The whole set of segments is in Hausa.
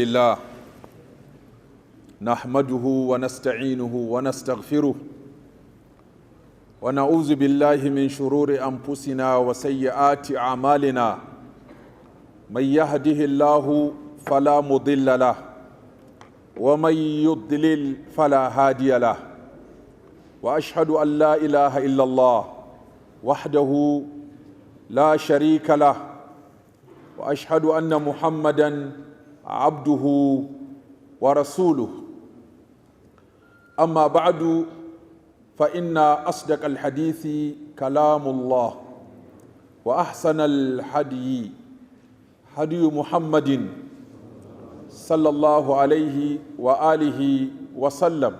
لله نحمده ونستعينه ونستغفره ونعوذ بالله من شرور انفسنا وسيئات اعمالنا. من يهده الله فلا مضل له ومن يضلل فلا هادي له، واشهد ان لا اله الا الله وحده لا شريك له، واشهد ان محمدا عبده ورسوله. اما بعد، فان اصدق الحديث كلام الله، واحسن الهدي هدي محمد صلى الله عليه واله وسلم،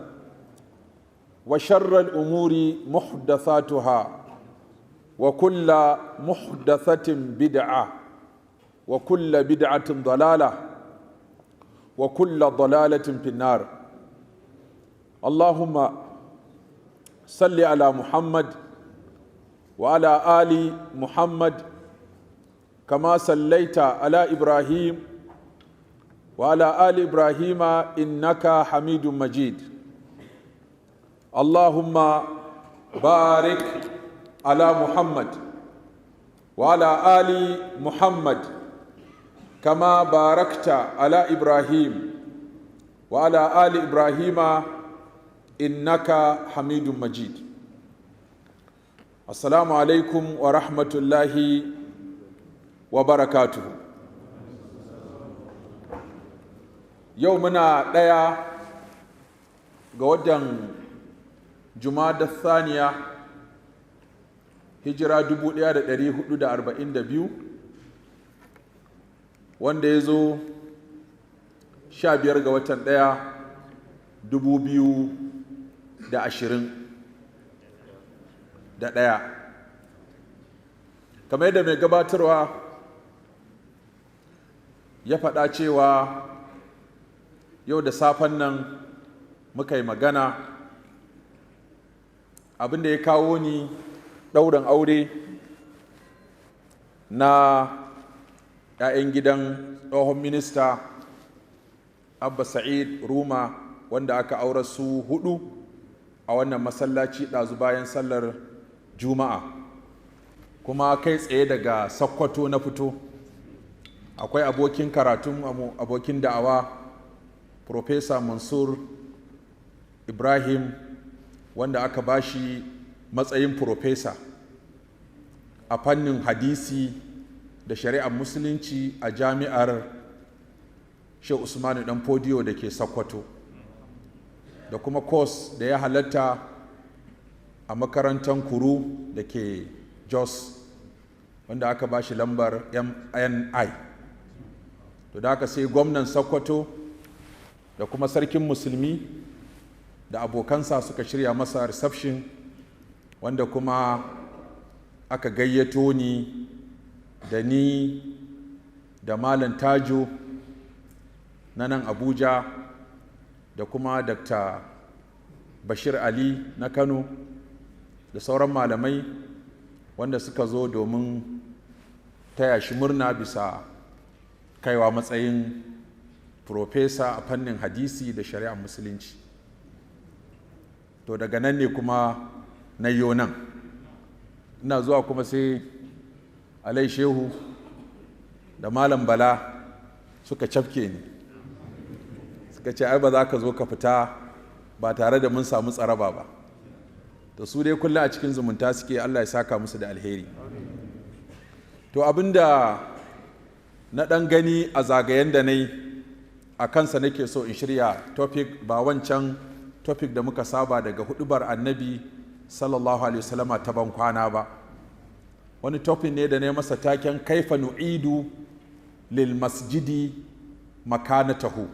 وشر الامور محدثاتها، وكل محدثه بدعه، وكل بدعه ضلاله، وكل ضلالة في النار. اللهم صل على محمد وعلى آل محمد كما صليت على إبراهيم وعلى آل إبراهيم إنك حميد مجيد. اللهم بارك على محمد وعلى آل محمد كما باركت على ابراهيم وعلى ال ابراهيم انك حميد مجيد. السلام عليكم ورحمه الله وبركاته. يومنا ɗaya ga watan Jumada Thaniya, hijira 1442, wanda ya zo 15 ga watan 1 2021. Kamar yadda mai gabatarwa ya faɗa cewa yau da safen nan muka yi magana, abin da ya kawo ni ɗaurin aure na 'ya'yan gidan tsohon minista Abba Sa'id Ruma, wanda aka aure su hudu a wannan masallaci ɗazu bayan sallar Juma'a. Kuma kai tsaye daga Sokoto na fito. Akwai abokin karatun, abokin da'awa, Professor Mansur Ibrahim, wanda aka bashi matsayin professor a fannin hadisi da shari'ar Musulunci a Jami'ar Shehu Usmanu Dan Fodiyo da ke Sokoto, da kuma course da ya halatta a makarantar Kuru da ke Jos, wanda aka ba shi lambar MNI. To da aka sai gwamnan Sokoto da kuma sarkin Musulmi da abokansa suka shirya masa reception, wanda kuma aka gayyato ni, da ni da Malam Tajo na nan Abuja da kuma Dr. Bashir Ali na Kano da sauran malamai wanda suka zo domin taya shi murna bisa kaiwa matsayin professor a fannin hadisi da shari'ar Musulunci. To daga nan ne kuma na yo nan. Ina zuwa kuma sai Alai Shehu da Malam Bala suka cafke ni, suka ce ai ba za ka zo ka fita ba tare da mun samu tsaraba ba. To su dai kullum a cikin zumunta suke, Allah ya saka musu da alheri. To abinda na ɗan gani a zagayen da na yi a kansa nake so in shirya topic, ba wancan topic da muka saba daga hudubar Annabi sallallahu alaihi wasallama ta ban kwana ba. Wani topic ne da na masa taken "Kaifa nu'idu lil masjidi makanatahu",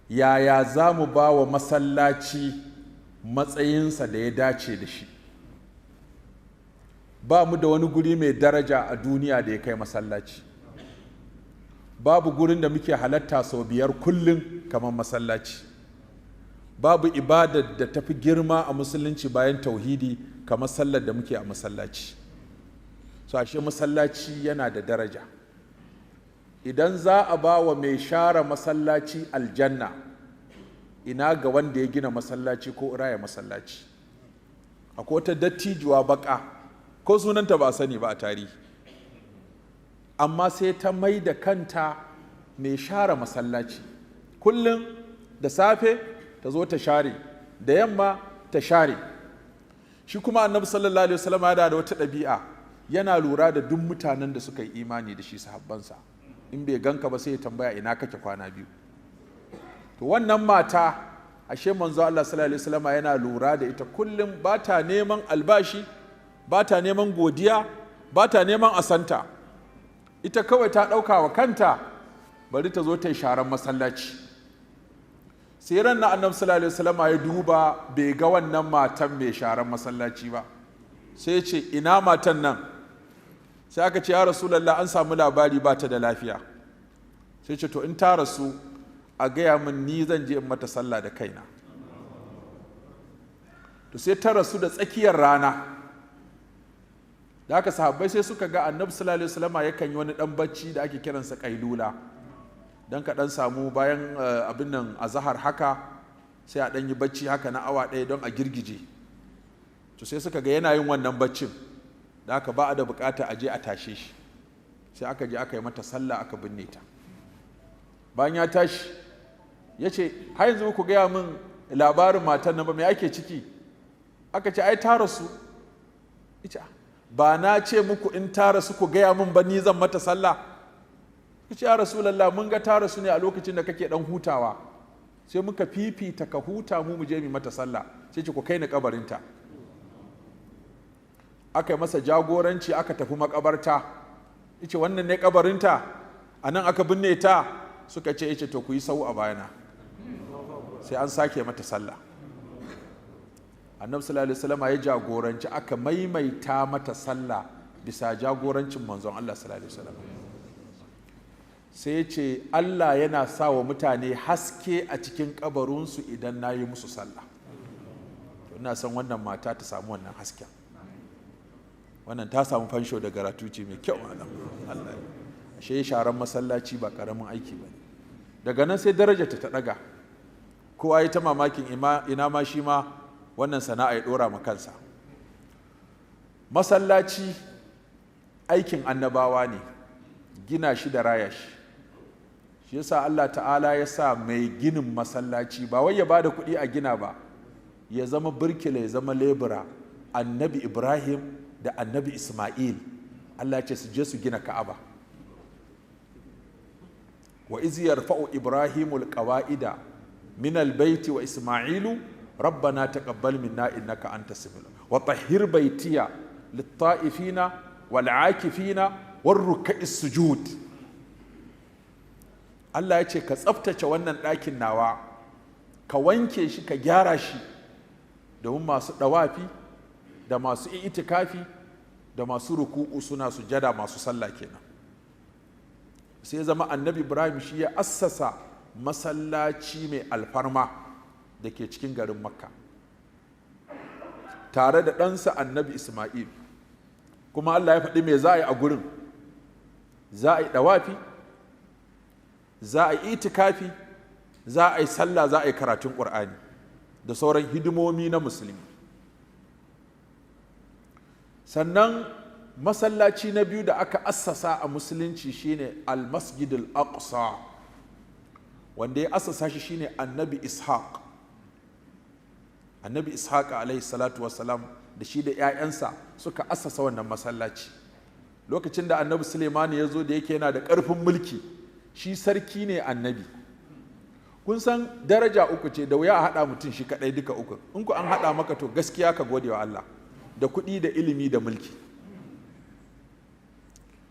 yaya za mu ba wa masallaci matsayinsa da ya dace da shi? Ba mu da wani guri mai daraja a duniya da ya kai masallaci. Babu gurin da muke halatta sau 5 kullum kamar masallaci. Babu ibadar da tafi girma a Musulunci bayan tauhidi kamar sallar da muke a masallaci. So ashe masallaci yana da daraja. Idan za a ba wa mai share masallaci aljanna, ina ga wanda ya gina masallaci ko raya masallaci? Akwai wata dattijuwa baka, ko sunanta ba sani ba a tarihi, amma sai ta mai da kanta mai share masallaci. Kullum da safe ta zo ta share, da yamma ta share. Shi kuma Annabi sallallahu alaihi wasallam ya da wata ɗabi'a, yana lura da duk mutanen da suka yi imani da shi, sahabbansa. In bai ganka ba, sai ya tambaya, "Ina kake kwana biyu?" To wannan mata, ashe manzo Allah sallallahu alaihi wasallam yana lura da ita kullum. Ba ta neman albashi, ba ta neman godiya, ba ta neman asanta. Ita kawai ta ɗauka wa kanta bari ta zo ta yi sharan masallaci. Sai ran na Annabi sallallahu alaihi wasallam ya duba, bai ga wannan matan mai sharan masallaci ba. Sai ya ce, "Ina matan nan?" Sai aka ce, "Ya Rasulallah, an samu labari ba ta da lafiya." Sai ce, "To, in ta rasu a gaya min, ni zan je in mata sallah da kaina." To sai ta rasu da tsakiyar rana. Da haka sahabbai sai suka ga Annabi sallallahu alaihi wasallam yakan yi wani dan bacci da ake kiransa kailula, dan ka dan samu bayan abin nan azahar haka, sai a dan yi bacci haka na awa 1 don a girgije. To sai suka ga yana yin wannan baccin, da haka ba a da bukata a je a tashe shi. Sai aka je aka yi mata sallah, aka binne ta. Bayan ya tashi ya ce, "Har yanzu ku gaya min labarin matan nan ba, me ake ciki?" Aka ce, "Ai ta rasu." Ita, "Ba na ce muku in ta rasu ku gaya min ba, ni zan mata sallah?" Ka ce, "Ya Rasulallah, mun ga ta rasu ne a lokacin da kake dan hutawa, sai muka fifita ka huta, mu mu je mu mata sallah." Sai ce, "Ku kai ni kabarinta." Aka yi masa jagoranci, aka tafi makabarta. Yace, "Wannan ne kabarinta? A nan aka binne ta?" Suka ce. Yace, "To, ku yi sahu a bayana, sai an sake mata sallah." Annabi sallallahu alaihi wasallam ya jagoranci, aka maimaita mata sallah bisa jagorancin manzon Allah sallallahu alaihi wasallam. Sai ya ce, "Allah yana sa wa mutane haske a cikin kabarinsu idan na yi musu sallah. To ina son wannan mata ta samu wannan hasken." Wannan ta samu fansho da gratuity mai kyau. Malam Allah, ashe sharan masallaci ba karamin aiki ba ne. Daga nan sai darajarta ta daga. Kowa ya ta mamakin ina ma shi ma wannan sana'a ya dora ma kansa. Masallaci aikin annabawa ne, gina shi da raya shi. Shi yasa Allah ta'ala ya sa mai ginin masallaci, ba wai ya bada kuɗi a gina ba, ya zama birkila, ya zama lebura. Annabi Ibrahim da Annabi Ismail, Allah ce su je su gina Ka'aba. وإذ يرفع إبراهيم القواعد من البيت وإسماعيل ربنا تقبل منا إنك أنت السميع وطهر بيتي للطائفين والعاكفين والركع السجود. Allah ya ce, "Ka tsaftace wannan ɗakin nawa, ka wanke shi, ka gyara shi domin masu ɗawafi da masu itikafi da masu ruku'u suna sujada, masu sallah kenan." Sai ya zama Annabi Ibrahim shi ya assasa masallaci mai alfarma da ke cikin garin Makka tare da ɗansa Annabi Ismail. Kuma Allah ya faɗi me za a yi a gurin: za a yi ɗawafi, za a yi itikafi, za a yi sallah, za a yi karatun ƙur'ani da sauran hidimomi na musulmi. Sannan masallaci na biyu da aka assasa a musulunci shine Al-Masjid Al-Aqsa. Wanda ya assasa shi shine Annabi Ishaq. Annabi Ishaq alaihi salatu wassalam da shi da 'ya'yansa suka assasa wannan masallaci. Lokacin da Annabi Suleiman ya zo, da yake yana da ƙarfin mulki, shi sarki ne, annabi. Kun san daraja uku ce, da wuya a haɗa mutum shi kaɗai duka uku. In ku an haɗa maka, to gaskiya ka gode wa Allah. Da kuɗi da ilimi da mulki,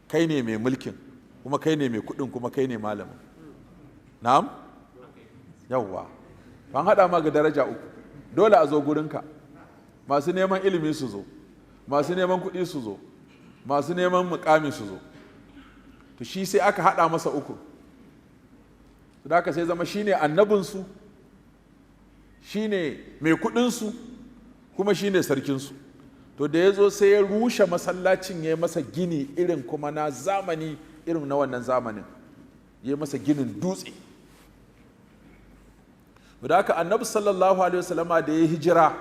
kai ne mai mulkin, kuma kai ne mai kuɗin, kuma kai ne malamin. Na'am, yawwa, an haɗa ma ga daraja uku, dole a zo gurinka. Masu neman ilimi su zo, masu neman kuɗi su zo, masu neman mukami su zo. To shi sai aka haɗa masa uku. Da haka sai zama shine annabinsu, shine mai kuɗinsu, kuma shine sarkinsu. To da ya zo sai ya rushe masallacin, ya yi masa gini irin kuma na zamani, irin na wannan zamanin. Ya masa ginin dutse. Da haka Annabi sallallahu alaihi wasallama da ya hijira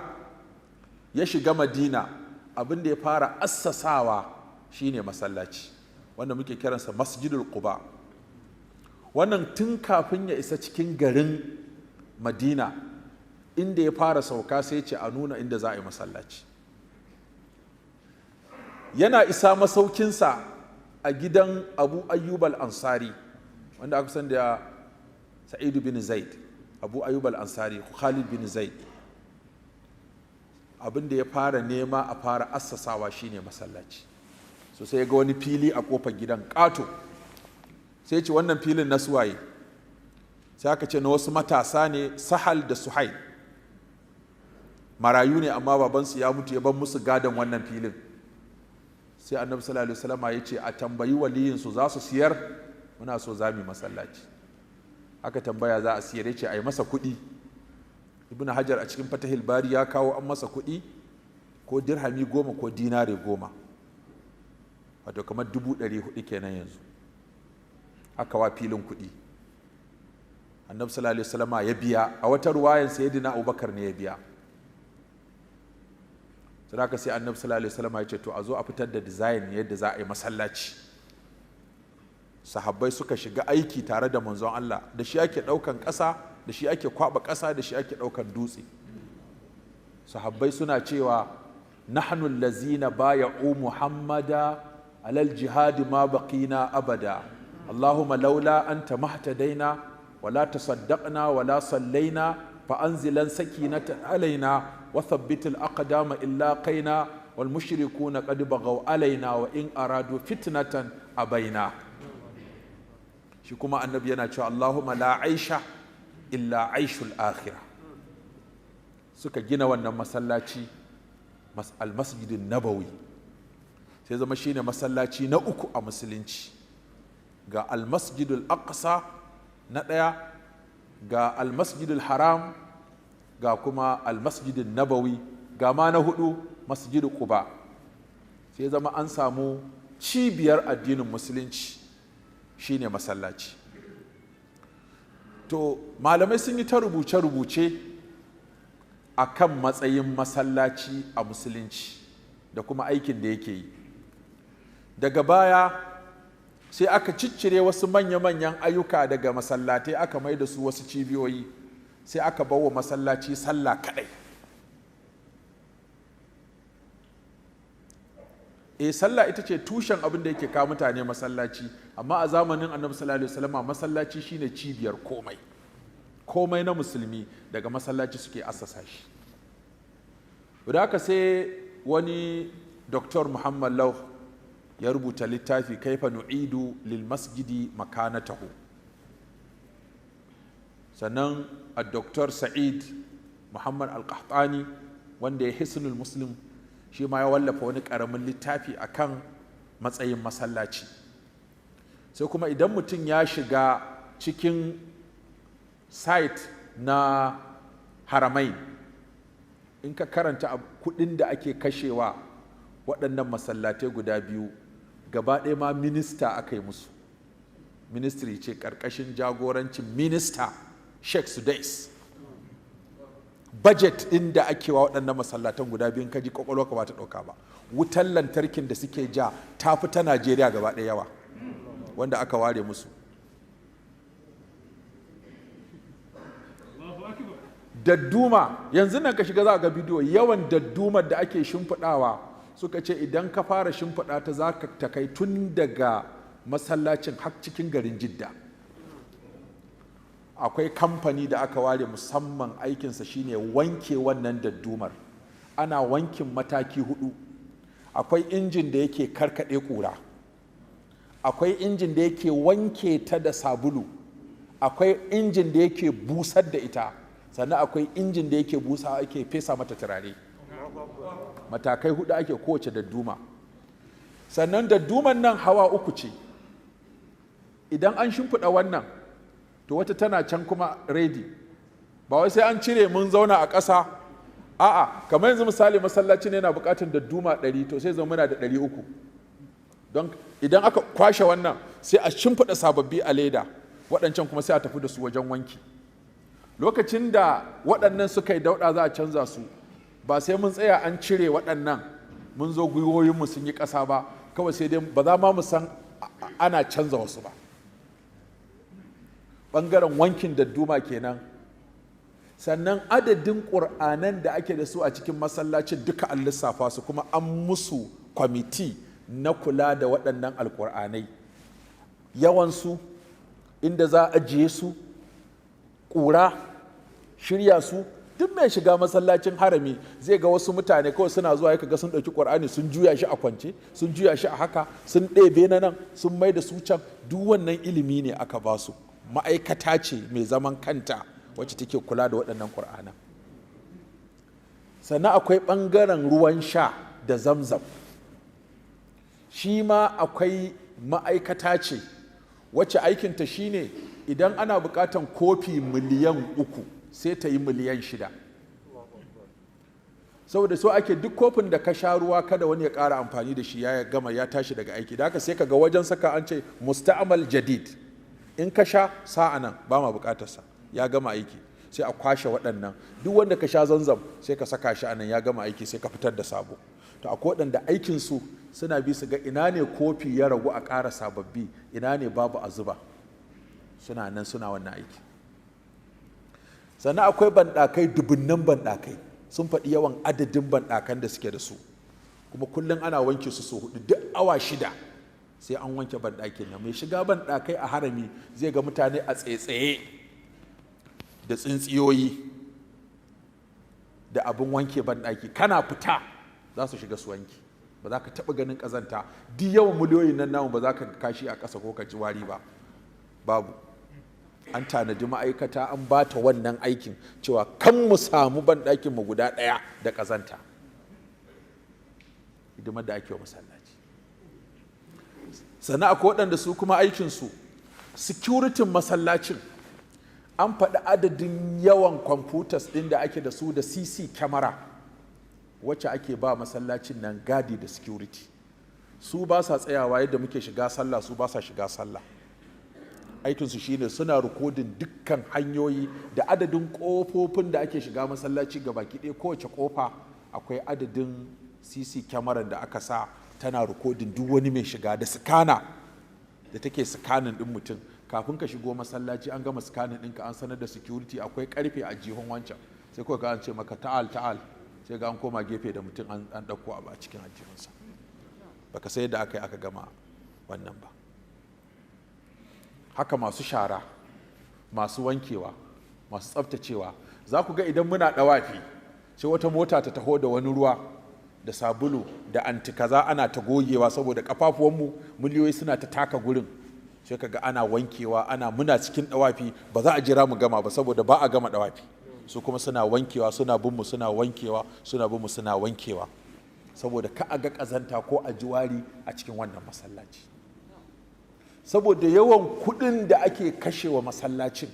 ya shiga Madina, abin da ya fara assasawa shine masallaci wanda muke kiransa Masjidul Quba. Wannan tun kafin ya isa cikin garin Madina, inda ya fara sauka, sai ce a nuna inda za a yi masallaci. Yana isa masaukinsa a gidan Abu Ayyub al-Ansari, wanda aka san da Sa'idu bin Zaid, Abu Ayyub al-Ansari, Khalid bin Zaid, abin da ya fara nema a fara assasawa shine masallaci. So sai ya ga wani fili a kofar gidan, ƙato. Sai ce, "Wannan filin na suwaye?" Sai aka ce na wasu matasa ne, Sahal da Suhail, marayu ne, amma babansu ya mutu ya ban musu gadon wannan filin. Sai Annabi sallallahu alaihi wasallam ya ce a tambayi waliyinsu, za su siyar? Muna so za mu masallaci. Aka tambaya, za a siyar. Ya ce a yi masa kuɗi. Ibn Hajar a cikin Fatahil Bari ya kawo an masa kuɗi ko dirhami 10 ko dinare 10, wato kamar 400,000 kenan yanzu. Aka wa filin kuɗi. Annabi sallallahu alaihi wasallama ya biya. A wata ruwayan, Sayyidina Abubakar ne ya biya. Sai sai Annabi sallallahu alaihi wasallama ya ce, to, a zo a fitar da design yadda za a yi masallaci. Sahabbai suka shiga aiki tare da manzon Allah. Da shi ake ɗaukan ƙasa, da shi ake kwaba ƙasa, da shi ake ɗaukan dutse. Sahabbai suna cewa, "Nahnu allazina baya'u Muhammada alal jihadi ma baqina abada. Allahumma laula anta mahtadaina wala tasaddaqna wala sallaina, fa anzilan sakinata alaina wa thabbitil aqdama illa qaina, wal mushrikuna qad baghaw alaina wa in aradu fitnatan abaina." Shi kuma Annabi yana cewa, "Allahumma la aisha illa aishul akhirah." Suka gina wannan masallaci, Almasjidin Nabawi, sai zama shine masallaci na uku a musulunci. Ga Almasjidul Aqsa na ɗaya, ga Almasjidul Haram, ga kuma Almasjidin Nabawi, ga ma na hudu, Masjidul Quba. Sai zama an samu cibiyar addinin musulunci shine masallaci. To, malamai sun yi ta rubuce-rubuce a kan matsayin masallaci a musulunci da kuma aikin da yake yi. Daga baya sai aka ciccire wasu manya-manyan ayyuka daga masallatai, aka mai da su wasu cibiyoyi, sai aka bawa masallaci sallah kadai. E, sallah ita ce tushen abin da yake kawo mutane masallaci, amma a zamanin Annabi sallallahu alaihi wasallam, masallaci shine cibiyar komai. Komai na musulmi daga masallaci suke assasa shi. Da haka sai wani Dr. Muhammad Lau ya rubuta littafi, "Kaifa Nu'idu lil Masjidi Makanatahu". Sannan a Dr. Sa'id Muhammad Al-Qahtani, wanda ya Hisnul Muslim, shi ma ya wallafa wani ƙaramin littafi akan matsayin masallaci. Sai kuma idan mutum ya shiga cikin site na Haramain, in ka karanta kudin da ake kashewa waɗannan masallatai guda biyu gaba ɗaya, ma minista aka yi musu, ministry ce ƙarƙashin jagorancin Minista Sheikh Sudais. Budget ɗin da ake wa waɗannan masallatan guda biyun, kaji kwakwalwa ka ba ta ɗauka ba. Wutar lantarkin da suke ja ta fi ta Najeriya gaba ɗaya yawa wanda aka ware musu. Dadduma, yanzu nan ka shiga za ga bidiyo, yawan daddumar da ake shimfiɗawa. Suka ce idan ka fara shimfiɗa ta, za ka ta kai tun daga masallacin har cikin garin Jidda. Akwai kamfani da aka ware musamman, aikinsa shine wanke wannan daddumar. Ana wankin mataki hudu. Akwai injin da yake karkaɗe ƙura, akwai injin da yake wanke ta da sabulu, akwai injin da yake busar da ita, sannan akwai injin da yake busa, ake fesa mata turare. Matakai hudu ake kowace dadduma. Sannan dadduman nan hawa uku ce. Idan an shimfiɗa wannan, to wata tana can kuma ready. Ba wai sai an cire mun zauna a ƙasa. A'a, kamar yanzu misali, masallacin yana buƙatar dadduma 100, to sai zama muna da 300, don idan aka kwashe wannan, sai a shimfiɗa sababbi a leda. Waɗancan kuma sai a tafi da su wajen wanki. Lokacin da waɗannan suka yi dauɗa, za a canza su, ba sai mun tsaya an cire waɗannan mun zo gwiwoyinmu sun yi ƙasa ba. Kawai sai dai ba za ma mu san ana canza wasu ba. Ɓangaren wankin dadduma kenan. Sannan adadin ƙur'anan da ake da su a cikin masallacin duka an lissafa su, kuma an musu kwamiti na kula da waɗannan alƙur'anai, yawansu, inda za a ajiye su, ƙura, shirya su. Duk mai shiga masallacin Harami zai ga wasu mutane kawai suna zuwa, ya ga sun ɗauki ƙur'ani, sun juya shi a kwance, sun juya shi a haka, sun ɗebe na nan, sun mai da su can. Duk wannan ilimi ne aka ba su. Ma'aikata ce mai zaman kanta wacce take kula da waɗannan ƙur'anan. Sannan akwai ɓangaren ruwan sha da Zamzam. Shi ma akwai ma'aikata ce wacce aikinta shine idan ana buƙatan kofi 3 miliyan sai ta yi 6 miliyan, saboda so ake duk kofin da ka sha ruwa kada wani ya ƙara amfani da shi, ya gama, ya tashi daga aiki. Da haka sai ka ga wajen saka an ce musta'amal jadid. In ka sha sa'a nan, ba ma buƙatarsa, ya gama aiki, sai a kwashe waɗannan. Duk wanda ka sha Zamzam sai ka saka shi anan, ya gama aiki, sai ka fitar da sabo. To akwai waɗanda aikinsu suna bi su ga ina ne kofi ya ragu a ƙara sababbi, ina ne babu a zuba. Suna nan suna wannan aiki. Sannan akwai banɗakai, dubunnan banɗakai. Sun faɗi yawan adadin banɗakan da suke da su, kuma kullum ana wanke su sau hudu. Duk awa 6 sai an wanke banɗakin nan. Mai shiga banɗakai a Harami zai ga mutane a tsaitsaye da tsintsiyoyi da abin wanke banɗaki. Kana fita za su shiga su wanke. Ba za ka taɓa ganin ƙazanta, duk yawan miliyoyin nan namu, ba za ka kashi a ƙasa ko ka ji wari ba, babu. An tanadi ma'aikata, an ba ta wannan aikin cewa kan mu samu banɗakin mu guda ɗaya da ƙazanta. Hidimar da ake wa masallaci. Sannan akwai waɗanda su kuma aikinsu security masallacin. An faɗi adadin yawan computers ɗin da ake da su da CC camera wacce ake ba masallacin nan gadi da security. Su ba sa tsayawa yadda muke shiga sallah, su ba sa shiga sallah. Aikinsu shine suna rikodin dukkan hanyoyi da adadin ƙofofin da ake shiga masallaci ga baki ɗaya. Kowace ƙofa akwai adadin CC kyamarar da aka sa tana rikodin duk wani mai shiga, da scanner da take scanning ɗin mutum kafin ka shigo masallaci. An gama scanning ɗinka, an sanar da security akwai karfe a jihun wancan. Sai kawai ka an ce maka "Ta'al, ta'al", sai ga an koma gefe da mutum, an ɗauko abu a cikin aljihunsa, baka sai yadda aka yi aka gama wannan ba. Haka masu shara, masu wankewa, masu tsaftacewa. Za ku ga idan muna ɗawafi sai wata mota ta taho da wani ruwa da sabulu da anti kaza, ana ta gogewa saboda kafafuwanmu miliyoyi suna ta taka gurin. Sai ka ga ana wankewa, ana muna cikin ɗawafi, ba za a jira mu gama ba saboda ba a gama ɗawafi. Su kuma suna wankewa, suna bin mu suna wankewa, suna bin mu suna wankewa, saboda ka a ga ƙazanta ko a ji wari a cikin wannan masallaci. Saboda yawan kuɗin da ake kashewa masallacin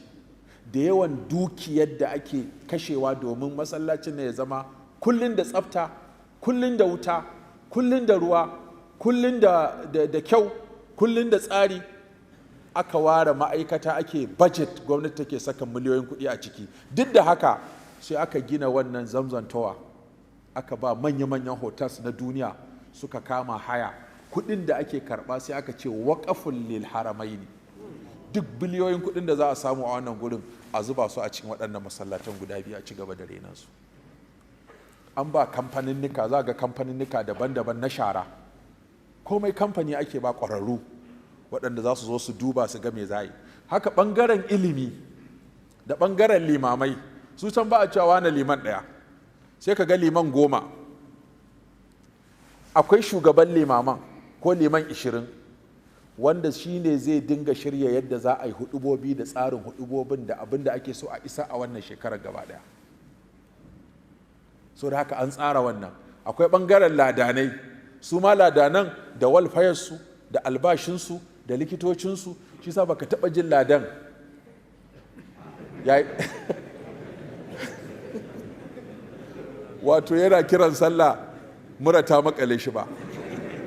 da yawan dukiyar da ake kashewa domin masallacin ne ya zama kullum da tsafta, kullum da wuta, kullum da ruwa, kullum da kyau, kullum da tsari, aka ware ma'aikata, ake budget, gwamnati take saka miliyoyin kuɗi a ciki. Duk da haka sai aka gina wannan Zamzam Tower, aka ba manya-manyan hotels na duniya suka kama haya. Kuɗin da ake karɓa sai aka ce waƙafun lil haramaini. Duk biliyoyin kuɗin da za a samu a wannan gurin, a zuba su a cikin waɗannan masallatan guda biyu, a ci gaba da renansu. An ba kamfaninnika, za ga kamfaninnika daban-daban na shara, komai kamfani ake ba, ƙwararru waɗanda za su zo su duba su ga me za yi. Haka ɓangaren ilimi da ɓangaren limamai. Su can ba a cewa na liman ɗaya, sai ka ga liman 10. Akwai shugaban limaman ko liman 20 wanda shi ne zai dinga shirya yadda za a yi hudubobi da tsarin hudubobin da abin da ake so a isa a wannan shekarar gaba ɗaya. So da haka an tsara wannan. Akwai ɓangaren ladanai. Su ma ladanan da walfayarsu da albashinsu da likitocinsu. Shi sa baka taɓa jin ladan ya wato yana kiran sallah mura ta makale shi ba,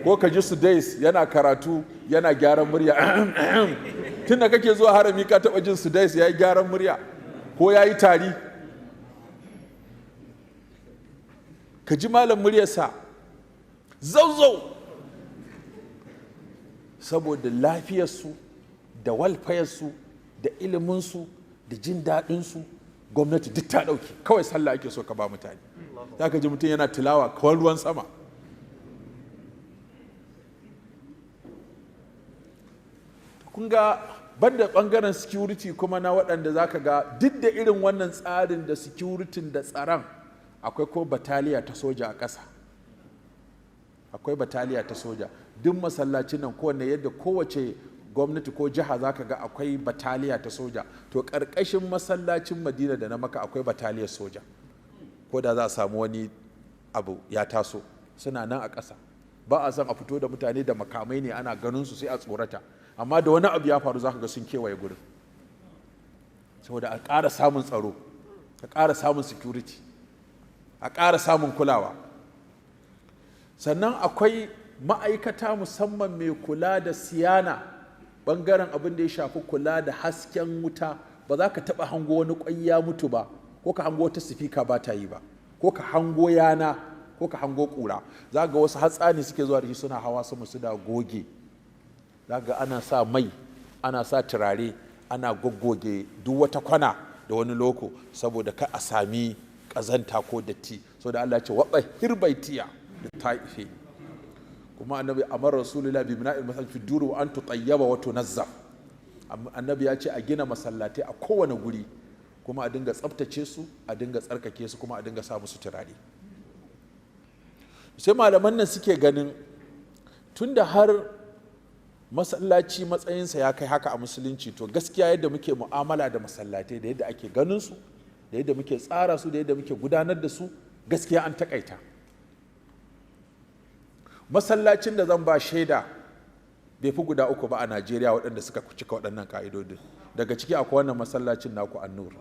ko ka ji Sudais yana karatu yana gyaran murya. Tun da kake zuwa harami, ka taɓa jin Sudais ya yi gyaran murya ko ya yi tari? Ka ji malam, muryarsa zauzau, saboda lafiyarsu da walfayarsu da iliminsu da jin daɗinsu, gwamnati duk ta ɗauki. Kawai sallah ake so ka ba mutane. Za ka ji mutum yana tilawa kawai ruwan sama. Kun ga, banda ɓangaren security kuma na waɗanda za ka ga duk da irin wannan tsarin da security da tsaron, akwai ko bataliya ta soja a ƙasa. Akwai bataliya ta soja duk masallacin nan kowanne, yadda kowace gwamnati ko jiha za ka ga akwai bataliya ta soja. To, ƙarƙashin masallacin Madina da na Maka akwai bataliyar soja, ko da za a samu wani abu ya taso, suna nan a ƙasa. Ba a son a fito da mutane da makamai ne ana ganin su, sai a tsorata. Amma da wani abu ya faru, za ka ga sun kewaye gurin, saboda a ƙara samun tsaro, a ƙara samun security, a ƙara samun kulawa. Sannan akwai ma'aikata musamman mai kula da siyana, ɓangaren abin da ya shafi kula da hasken wuta. Ba za ka taɓa hango wani ƙwai ya mutu ba, ko ka hango wata sifika ba ta yi ba, ko ka hango yana, ko ka hango ƙura. Za ga wasu hatsani suke zuwa da shi, suna hawa sama su da goge. Za ga ana sa mai, ana sa turare, ana goggoge duk wata kwana da wani loko, saboda ka a sami ƙazanta ko datti. So da Allah ya ce waɓa hirbaitiya da ta'ife. Kuma Annabi amar Rasulullah bi bina'il masajid fi duru wa an tutayyaba wa tunazzaf. Annabi ya ce a gina masallatai a kowane guri, kuma a dinga tsaftace su, a dinga tsarkake su, kuma a dinga sa musu turare. Sai malaman nan suke ganin, tunda har masallaci matsayinsa ya kai haka a musulunci, to gaskiya yadda muke mu'amala da masallatai, da yadda ake ganin su, da yadda muke tsara su, da yadda muke gudanar da su, gaskiya an takaita. Masallacin da zan ba shaida bai fi guda uku ba a Najeriya waɗanda suka cika waɗannan ka'idodin. Daga ciki akwai wannan masallacin naku, Annur.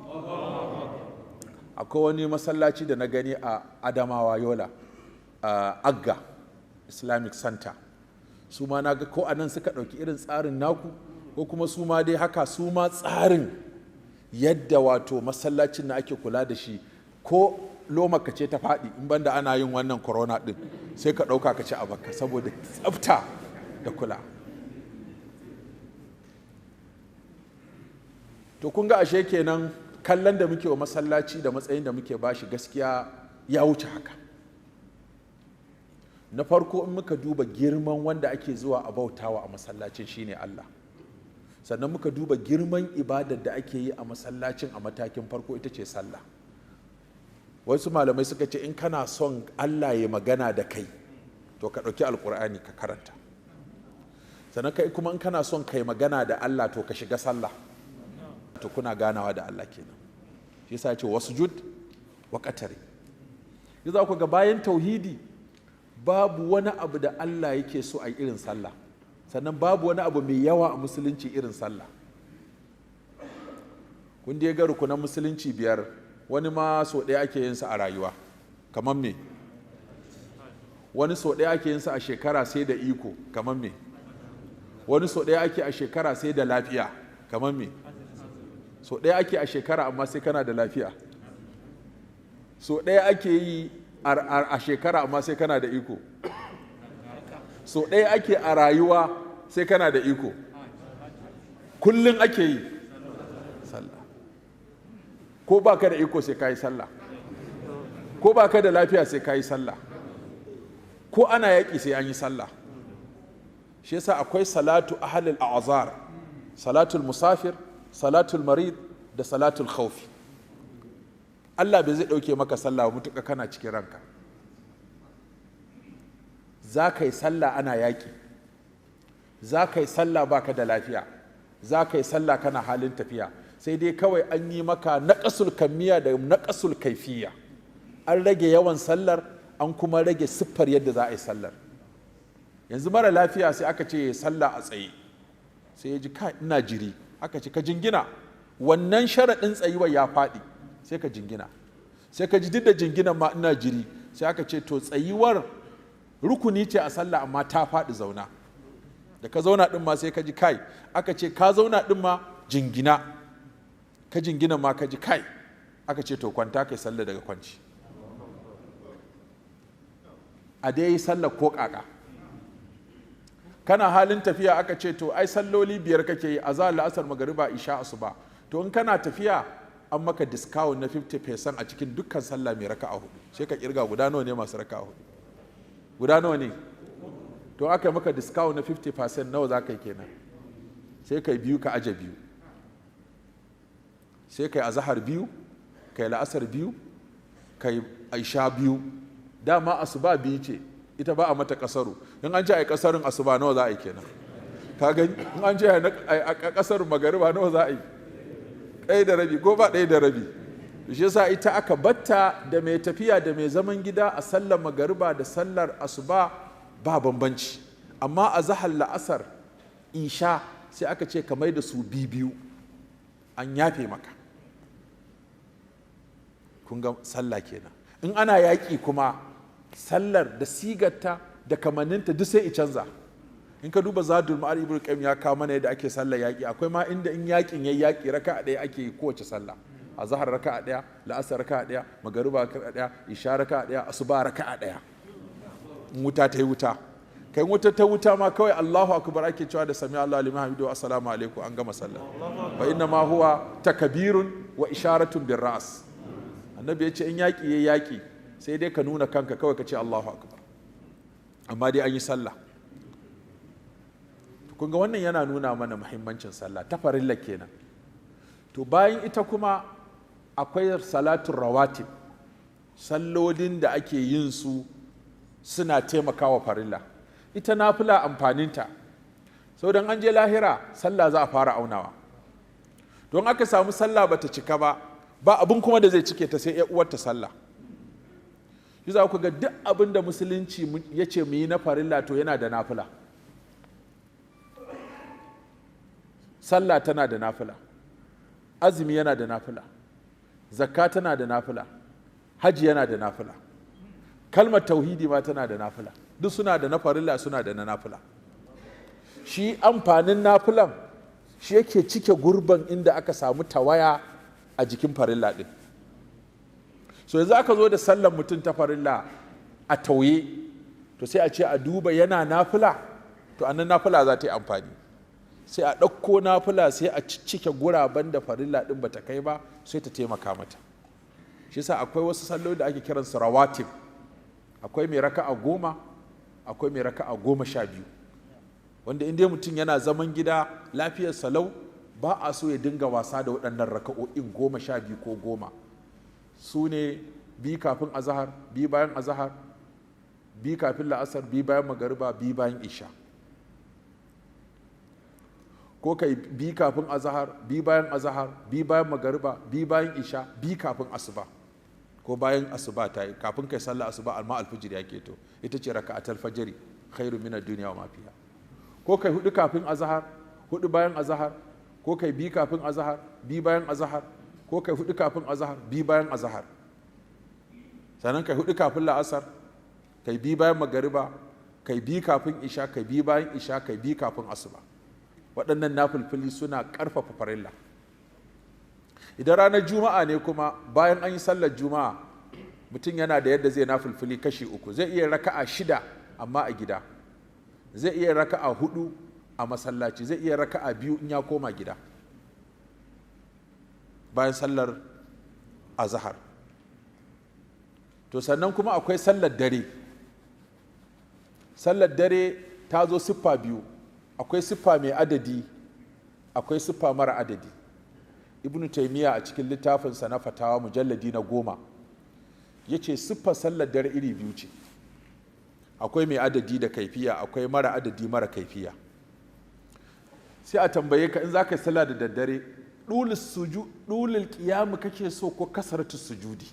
Akwai wani masallaci da na gani a Adamawa, Yola, a Agga Islamic Center. Su ma na ga ko a nan suka ɗauki irin tsarin naku, ko kuma su ma dai haka, su ma tsarin yadda wato masallacin na ake kula da shi, ko loma ka ce ta faɗi, in banda ana yin wannan corona ɗin, sai ka ɗauka ka ci a baka, saboda tsafta da kula. To, kun ga ashe kenan kallon da muke wa masallaci da matsayin da muke bashi gaskiya ya wuce haka. Na farko, in muka duba girman wanda ake zuwa a bautawa a masallacin, shine Allah. Sannan muka duba girman ibadar da ake yi a masallacin, a matakin farko ita ce sallah. Wasu malamai suka ce in kana son Allah ya magana da kai, to ka ɗauki Alƙur'ani ka karanta. Sannan kai kuma in kana son kai magana da Allah, to ka shiga sallah, to kuna ganawa da Allah kenan. Shi yasa ce wasjud wa qatari. Yanzu ku ga bayan tauhidi babu wani abu da Allah yake so a irin sallah. Sannan babu wani abu mai yawa a musulunci irin sallah. Kun dai ga rukunan musulunci biyar, wani ma so ɗaya ake yin sa a rayuwa, kamar me? Wani so ɗaya ake yin sa a shekara sai da iko, kamar me? Wani so ɗaya ake a shekara sai da lafiya, kamar me? So ɗaya ake a shekara amma sai kana da lafiya. So ɗaya ake yi a shekara amma sai kana da iko. So ɗaya ake a rayuwa sai kana da iko. Kullum ake yi sallah. Ko ba ka da iko sai ka yi sallah, ko ba ka da lafiya sai ka yi sallah, ko ana yaƙi sai an yi sallah. Shi yasa akwai salatu ahlul a'zar, salatul musafir, salatul marid da salatul khawfi. Allah bai zai ɗauke maka sallah mutuka kana cikin ranka. Za ka yi sallah ana yaƙi, za ka yi sallah baka da lafiya, za ka yi sallah kana halin tafiya. Sai dai kawai an yi maka naƙasul kammiya da naƙasul kaifiya. An rage yawan sallar, an kuma rage siffar yadda za a yi sallar. Yanzu mara lafiya sai aka ce sallah a tsaye, sai ya ji ka ina jiri, aka ce ka jingina. Wannan sharaɗin tsayuwar ya faɗi, sai ka jingina. Sai ka ji duk da jinginan ma ina jiri, sai aka ce to tsayuwar rukuni ce a sallah amma ta faɗi, zauna. Da ka zauna ɗin ma sai ka ji kai, aka ce ka zauna ɗin ma jingina, ka jingina ma ka ji kai, aka ce to kwanta kai sallah daga kwanci. A dai yi sallah ko kaka. Kana halin tafiya, aka ce to ai salloli 5 kake yi: azahar, la'asar, magariba, isha, asuba. To in kana tafiya an maka discount na 50% a cikin dukkan sallah mai raka'a 4. Sai ka kirga guda nawa ne masu raka'a 4, guda nawa ne. To aka maka discount na 50%, nawa za ka yi kenan? Sai kai biyu ka aje biyu. Sai kai azahar biyu, kai la'asar biyu, kai isha biyu. Dama asuba biyu ce, ita ba a mata kasaru. In an ce a yi kasarun asuba, nawa za a yi kenan? Ka gani, in an ce a kasarun magariba, nawa za a yi? 1.5 ko ba 1.5. Shi yasa ita aka batta da mai tafiya da mai zaman gida, a sallar magariba da sallar asuba ba bambanci. Amma a zahar, la'asar, isha sai aka ce ka mai da su biyu, an yafe maka. Kun ga sallah kenan. In ana yaƙi kuma, sallar da sigarta da kamanninta duk sai i canza. In ka duba Zadul Ma'ad, Ibnu Qayyim ya kawo mana yadda ake sallar yaƙi. Akwai ma inda in yaƙin yayi yaƙi, raka'a ɗaya ake yi kowace sallah: azhar raka'a ɗaya, la'asar raka'a ɗaya, magariba raka'a ɗaya, isha raka'a ɗaya, asuba raka'a ɗaya. In wuta ta yi wuta kai, wuta ta wuta ma kawai Allahu akbar ake cewa da sami Allahu liman hamidu, assalamu alaikum, an gama sallah. Fa inna ma huwa takbirun wa isharatun bir ra's. Annabi ya ce in yaƙi yayi yaƙi, sai dai ka nuna kanka kawai ka ce Allahu akbar, amma dai an yi sallah. Kun ga wannan yana nuna mana muhimmancin sallah ta farilla kenan. To bayan ita kuma akwai salatun rawatib, sallolin da ake yin su suna taimakawa farilla. Ita nafila amfaninta, sau don an je lahira sallah za a fara aunawa. Don aka samu sallah bata cika ba, ba abin kuma da zai cike ta sai uwarta sallah. Shi za ku ga duk abin da Musulunci ya ce mu yi na farilla, to yana da nafila. Sallah tana da nafila, azumi yana da nafila, zakka tana da nafila, haji yana da nafila, kalmar tauhidi ma tana da nafila. Duk suna da na farilla, suna da na nafila. Shi amfanin nafilan, shi yake cike gurban inda aka samu tawaya a jikin farilla din. So yanzu aka zo da sallan mutum ta farilla a tauye, to sai a ce a duba yana nafila. To anan nafila za ta yi amfani. Sai a ɗauko nafila, sai a cike guraben da farilla ɗin bata kai ba, sai ta taimaka mata. Shi yasa akwai wasu salloli da ake kiransu rawatib. Akwai mai raka'a 10, akwai mai raka'a 12, wanda in dai mutum yana zaman gida lafiyar salau, ba a so ya dinga wasa da waɗannan raka'o'in 12 ko 10. Su ne: bi kafin azahar, bi bayan azahar, bi kafin la'asar, bi bayan magariba, bi bayan isha. Ko kai bi kafin azahar, bi bayan azahar, bi bayan magariba, bi bayan isha, bi kafin asuba, ko bayan asuba ta yi, kafin kai sallah asuba amma alfijir ya keto, ita ce raka'atul fajri khairu minad dunya wa ma fiha. Ko kai hudu kafin azahar, hudu bayan azahar, ko kai bi kafin azahar, bi bayan azahar, ko kai hudu kafin azahar, bi bayan azahar, sannan kai hudu kafin la'asar, kai bi bayan magariba, kai bi kafin isha, kai bi bayan isha, kai bi kafin asuba. Waɗannan nafilfili suna ƙarfafa farilla. Idan ranar Juma'a ne kuma, bayan an yi sallar Juma'a, mutum yana da yadda zai nafilfili kashi uku. Zai iya raka'a shida amma a gida, zai iya raka'a hudu a masallaci, zai iya raka'a biyu in ya koma gida bayan sallar azahar. To sannan kuma akwai sallar dare. Sallar dare ta zo siffa biyu: akwai siffa mai adadi, akwai siffa mara adadi. Ibn Taimiyya a cikin littafinsa na Fatawa, mujalladi na 10, ya ce siffar sallar dare iri biyu ce: akwai mai adadi da kaifiya, akwai mara adadi mara kaifiya. Sai a tambaye ka, in za ka yi sallah da daddare, ɗulul ƙiyamu kake so ko kasaratu sujudi?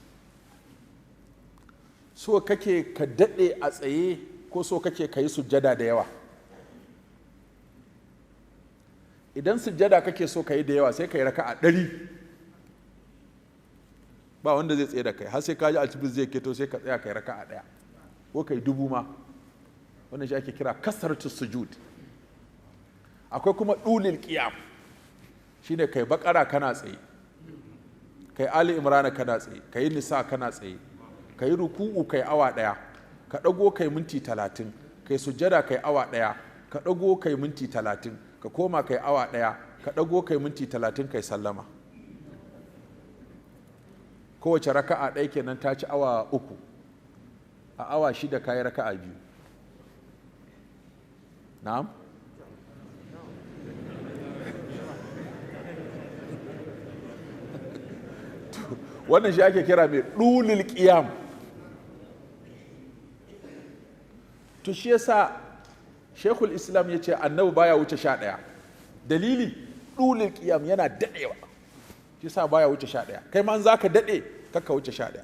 So kake ka daɗe a tsaye ko so kake ka yi sujjada da yawa? Idan sujjada kake so ka yi da yawa, sai ka yi raka'a 100, ba wanda zai tsaye da kai har sai ka ji alcibis zai keto, sai ka tsaya ka yi raka'a ɗaya, ko ka yi 1000 ma. Wannan shi ake kira kasaratu sujud. Akwai kuma ɗulil ƙiyam, shine kai Bakara kana tsaye, kai Ali Imrana kana tsaye, kai Nisa kana tsaye, kai ruku'u kai awa 1, ka ɗago kai minti 30, kai sujjada kai awa 1, ka ɗago kai minti 30, ka koma kai awa 1, ka ɗago kai minti 30, kai sallama. Kowace raka'a ɗaya kenan ta ci awa 3. A awa 6 kayi raka'a 2. Na'am? Wannan shi ake kira mai ɗulil ƙiyam. To shi yasa Sheikhul Islam ya ce annabi baya wuce 11. Dalili, ɗulil ƙiyam yana daɗewa, shi yasa baya wuce 11. Kai ma in za ka daɗe kakka wuce 11.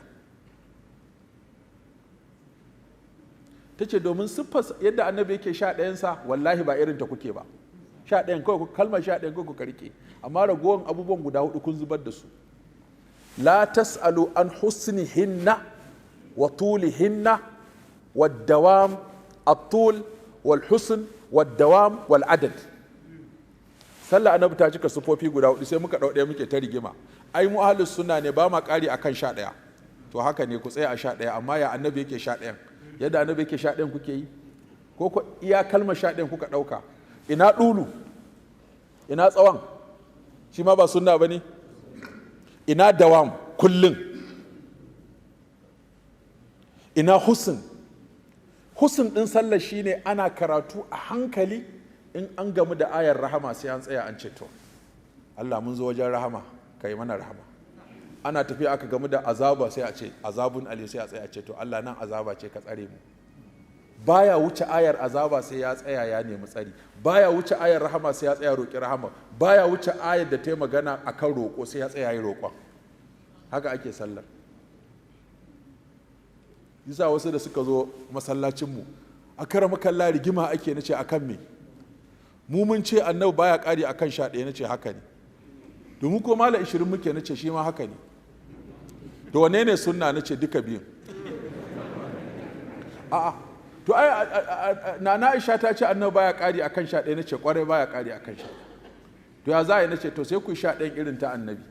Ta ce domin siffar yadda annabi yake 11-sa wallahi ba irin ta kuke ba. 11 kawai, kalmar 11 kawai kuka rike, amma ragowar abubuwan guda 4 kun zubar da su. La tas'alu an husnihinna wa tulihinna wa dawam at-tul wal husn wa dawam wal adad. Sallah annabi ta cika sufofi guda 4, sai muka dau ɗaya muke ta rigima. Ai mu ahlus sunna ne, ba ma ƙari akan 11. To haka ne, ku tsaya a 11, amma ya annabi yake 11? Yadda annabi yake 11 kuke yi? Ko ko iya kalmar 11 kuka ɗauka? Ina ɗulu? Ina tsawon? Shi ma ba sunna ba ne? Ina dawam kullum? Ina husn? Husn ɗin sallar shine ana karatu a hankali, in an gamu da ayar rahama sai an tsaya an ce to Allah mun zo wajen rahama, kai mana rahama. Ana tafiya aka gamu da azaba sai a ce azabun ali, sai a tsaya a ce to Allah nan azaba ce, ka tsare mu. Baya wuce ayar azaba sai ya tsaya ya nemi tsari. Baya wuce ayar rahama sai ya tsaya roƙi rahama. Baya wuce ayar da ta yi magana akan roƙo sai ya tsaya yi roƙon. Haka ake sallar. Yasa wasu da suka zo masallacinmu a kara makalla rigima ake, nace akan me? Mu mun ce annabi baya ƙari akan 11, nace haka ne. Domin ko mala 20 muke, nace shi ma haka ne. To wanne ne sunna? Nace duka biyun. A'a, to ai Nana Aisha ta ce annabi baya ƙari akan 11, nace kwarai baya ƙari akan 11. To ya za a yi? Nace to sai ku 11 irin ta annabi,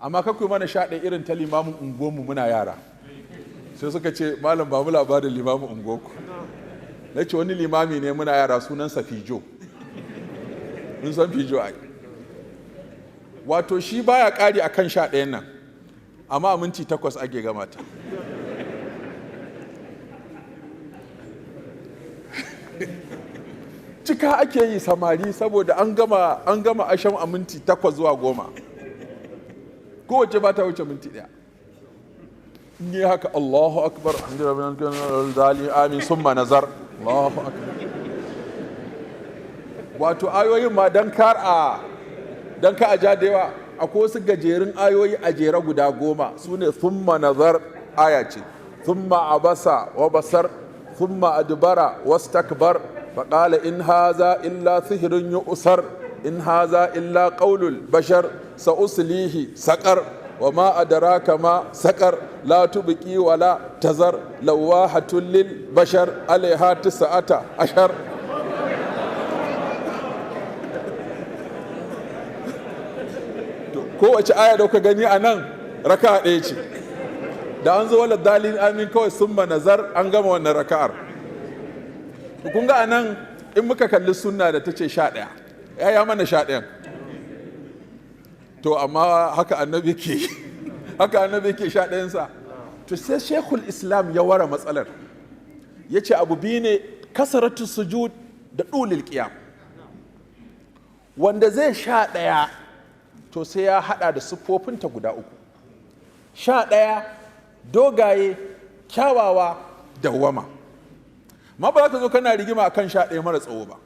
amma kar ku mana 11 irin ta limamin unguwarmu muna yara. Sai suka ce malam ba mu labarin limamin unguwarku. Nace wani limami ne muna yara, sunansa Fijo. Mun san Fijo ai. Wato shi baya ƙari akan 11 nan, amma a minti 8 ake gama ta. Cika ake yi samari saboda an gama asham a minti 8 zuwa 10. Kowace ba ta wuce minti 1. In yi haka Allahu akbar, amin summa nazar, Allahu akbar. Wato ayoyin ma dan kar a dan ka a ja da yawa, akwai wasu gajerun ayoyi a jere guda 10, su ne thumma nazar aya ce, thumma abasa wa basar, thumma adbara wastakbar, faqala in haza illa sihrun yu'sar, in haza illa qaulul bashar, sa'uslihi saqar, wa ma adraka ma saqar, la tubqi wa la tazar, lawahatun lil bashar, alaiha 19. Kowace aya da kuka gani a nan raka'a ɗaya ce. Da an zo wala dalin amin kawai summa nazar, an gama wannan raka'ar. Kun ga a nan in muka kalli sunna da ta ce 11, ya mana 11. To amma haka annabi ke haka annabi ke 11-sa. To sai Sheikhul Islam ya ware matsalar. Ya ce abu biyu ne, kasaratu sujud da ɗulil qiyam. Wanda zai 11 to sai ya hada da siffofinta guda 3. 11 dogaye, kyawawa, dawwama. Ma ba za ka zo kana rigima akan 11 mara tsawo ba.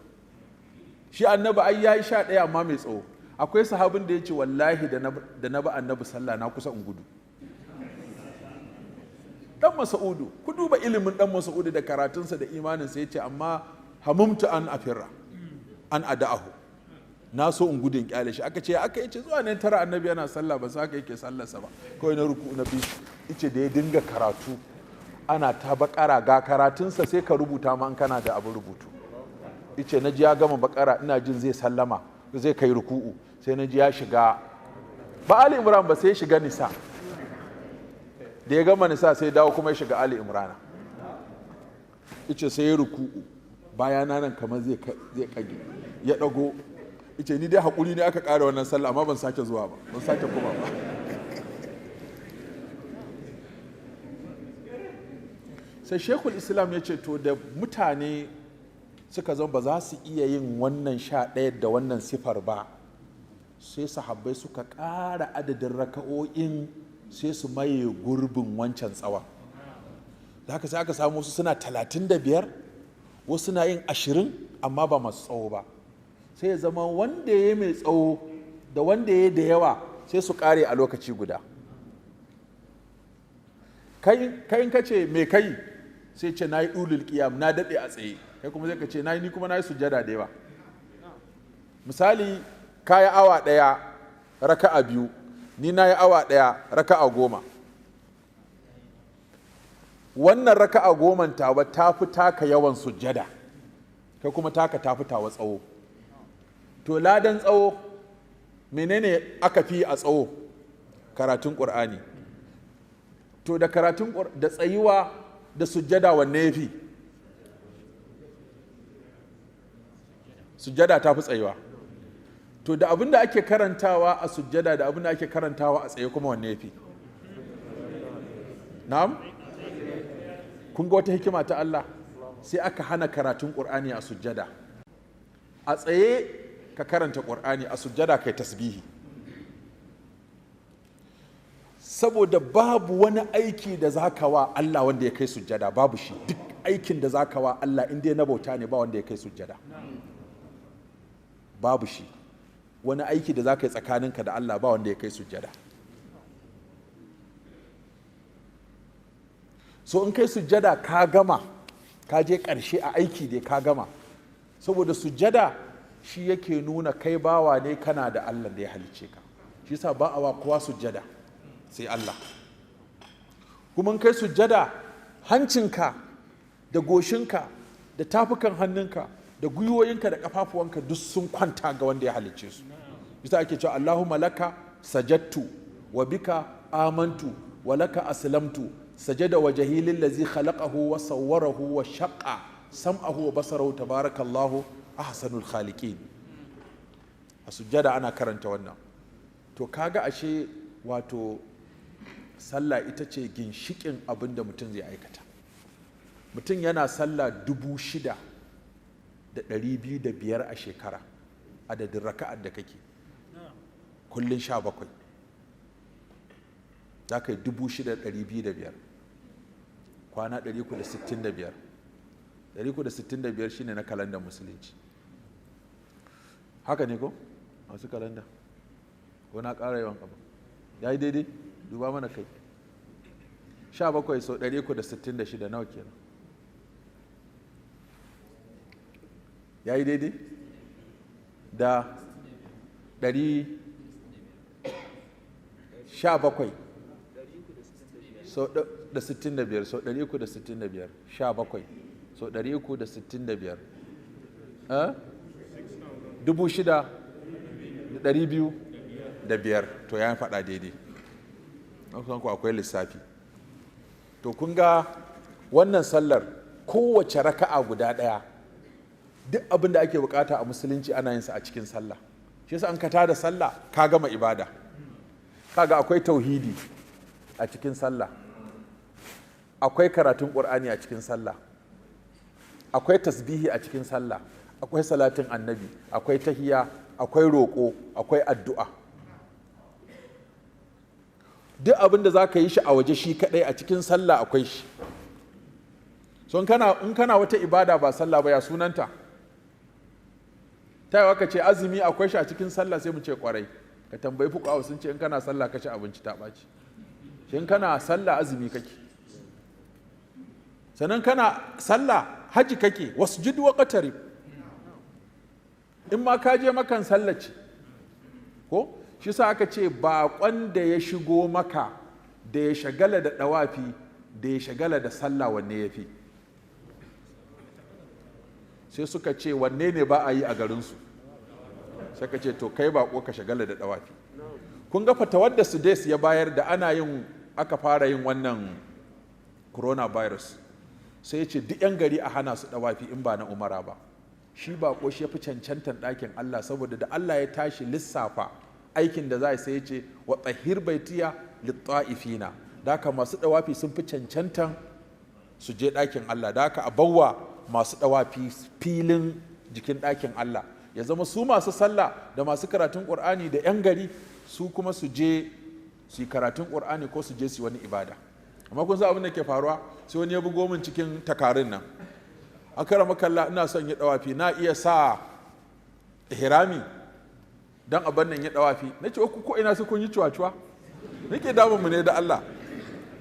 Shi annabi ai yayi 11 amma mai tsawo. Akwai sahabin da ya ce wallahi da na ba annabi sallah na kusa in gudu. Dan Mas'udu, ku duba ilimin dan Mas'udu da karatunsa da imaninsa, ya ce amma hamumtu an afirra an ada'ahu, na so in gudun kyale shi. Aka ce aka yace zuwa ne tara annabi yana sallah, ba sa haka yake sallarsa ba, kawai na ruku na bi ice da ya dinga karatu ana ta bakara ga karatunsa, sai ka rubuta ma in kana da abin rubutu. Ice na ji ya gama Bakara, ina jin zai sallama, zai kai ruku'u, sai na ji ya shiga ba Ali Imran ba, sai ya shiga Nisa. Da ya gama Nisa, sai dawo kuma ya shiga Ali Imrana. Ice sai ya ruku'u, bayana nan kamar zai kage, ya dago. Ice ni dai hakuri ne aka ƙara wannan sallah, amma ban sake zuwa ba, ban sake kuma ba. Sai Shekul Islam ya ce, to da mutane suka zama ba za su iya yin wannan 11 da wannan sifar ba, sai sahabbai suka ƙara adadin raka'o'in, sai su maye gurbin wancan tsawon. Da haka sai aka samu wasu suna 35, wasu na yin 20, amma ba masu tsawo ba. Sai ya zama wanda ya mai tsawo da wanda ya da yawa sai su ƙare a lokaci guda. Kai in ka ce me kai, sai ce na yi ɗulul ƙiyam, na daɗe a tsaye. Kai kuma zai ka ce ni kuma na yi sujjada da yawa. Misali, ka yi awa 1 raka'a 2, ni na yi awa 1 raka'a 10. Wannan raka'a 10 tawa ta fi taka yawan sujjada, kai kuma taka ta fi tawa tsawo. To ladan tsawo, menene aka fi a tsawo? Karatun Ƙur'ani. To da karatun da tsayuwa da sujjada, wanne ya fi? Sujjada ta fi tsayuwa. To da abin da ake karantawa a sujjada da abin da ake karantawa a tsaye kuma, wanne ya fi? Na'am? Kun ga wata hikima ta Allah, sai aka hana karatun Ƙur'ani a sujjada. A tsaye ka karanta Ƙur'ani, a sujjada kai tasbihi. Saboda babu wani aiki da za ka wa Allah wanda ya kai sujjada, babu shi. Duk aikin da za ka wa Allah, in dai na bauta ne, ba wanda ya kai sujjada, babu shi. Wani aiki da za ka yi tsakaninka da Allah, ba wanda ya kai sujjada. So in kai sujjada ka gama, ka je ƙarshe a aiki dai, ka gama. Saboda sujjada shi yake nuna kai bawa ne, kana da Allah da ya halicce ka. Shi yasa ba a wa kowa sujjada sai Allah. Kuma in kai sujjada, hancinka da goshinka da tafukan hannunka da gwiwoyinka da kafafuwanka duk sun kwanta ga wanda ya halicce su. Bisa ake cewa Allahumma laka sajattu wa bika amantu wa laka aslamtu, sajada wajhi lillazi khalaqahu wa sawwarahu wa shaqqa sam'ahu wa basarahu, tabarakallahu ahsanul khaliqin. A sujjada ana karanta wannan. To kaga ashe wato sallah ita ce ginshikin abin da mutum zai aikata. Mutum yana sallah 6,205 a shekara, adadin raka'ar da kake kullun 17, za ka yi 6,205, kwana 365. 365 shine na kalandar musulunci, haka ne ko masu kalanda? Ko na ƙara yawan abu? Ya yi daidai? Duba mana kai. 17 sau 366 nawa kenan? Ya yi daidai da ɗari 17 sau da 65, sau 365, 17 sau 365, 6,205. To ya faɗa daidai. An ku akwai lissafi. To kun ga wannan sallar, kowace raka'a guda ɗaya, duk abin da ake bukata a musulunci ana yin sa a cikin sallah. Shi yasa an ka tada sallah ka gama ibada. Kaga akwai tauhidi a cikin sallah, akwai karatun Qur'ani a cikin sallah, akwai tasbihi a cikin sallah, akwai salatin annabi, akwai tahiya, akwai roƙo, akwai addu'a. Duk abin da za ka yi shi a waje shi kadai, a cikin sallah akwai shi. So in kana wata ibada ba sallah ba, ya sunanta? Ta yawa ka ce azumi akwai shi a cikin sallah, sai mu ce kwarai. Ka tambayi fuqaha, sun ce in kana sallah ka ci abinci ta ɓaci. Shi in kana sallah azumi kake, sannan kana sallah haji kake, wasjud wa qatarib. In ma ka je makan sallaci ko shi sa aka ce baƙon da ya shigo maka, da ya shagala da ɗawafi da ya shagala da sallah, wanne ya fi? Sai suka ce, wanne ne ba a yi a garinsu? Sai ka ce, to kai bako ka shagala da dawafi. Kun ga fatawar da Sudais ya bayar da ana yin aka fara yin wannan coronavirus, sai ya ce duk 'yan gari a hana su dawafi in ba na umara ba. Shi bako shi ya fi cancantan ɗakin Allah, saboda da Allah ya tashi lissafa aikin da za a, sai ya ce wa tahhir baitiya litta'ifina. Da haka masu dawafi sun fi cancantan su je ɗakin Allah. Da haka a bawa masu dawafi filin jikin ɗakin Allah, ya zama su masu sallah da masu karatun ƙur'ani da 'yan gari su kuma su je su yi karatun ƙur'ani ko su je su yi wani ibada. Amma kun san abin da ke faruwa? Sai wani ya bugo min cikin takarun nan: "Akara makalla, ina son yi dawafi, na iya sa ihrami dan abin nan ya dawafi?" Na ce, ku ko ina sai kun yi cuwa-cuwa, nake damun mu ne da Allah.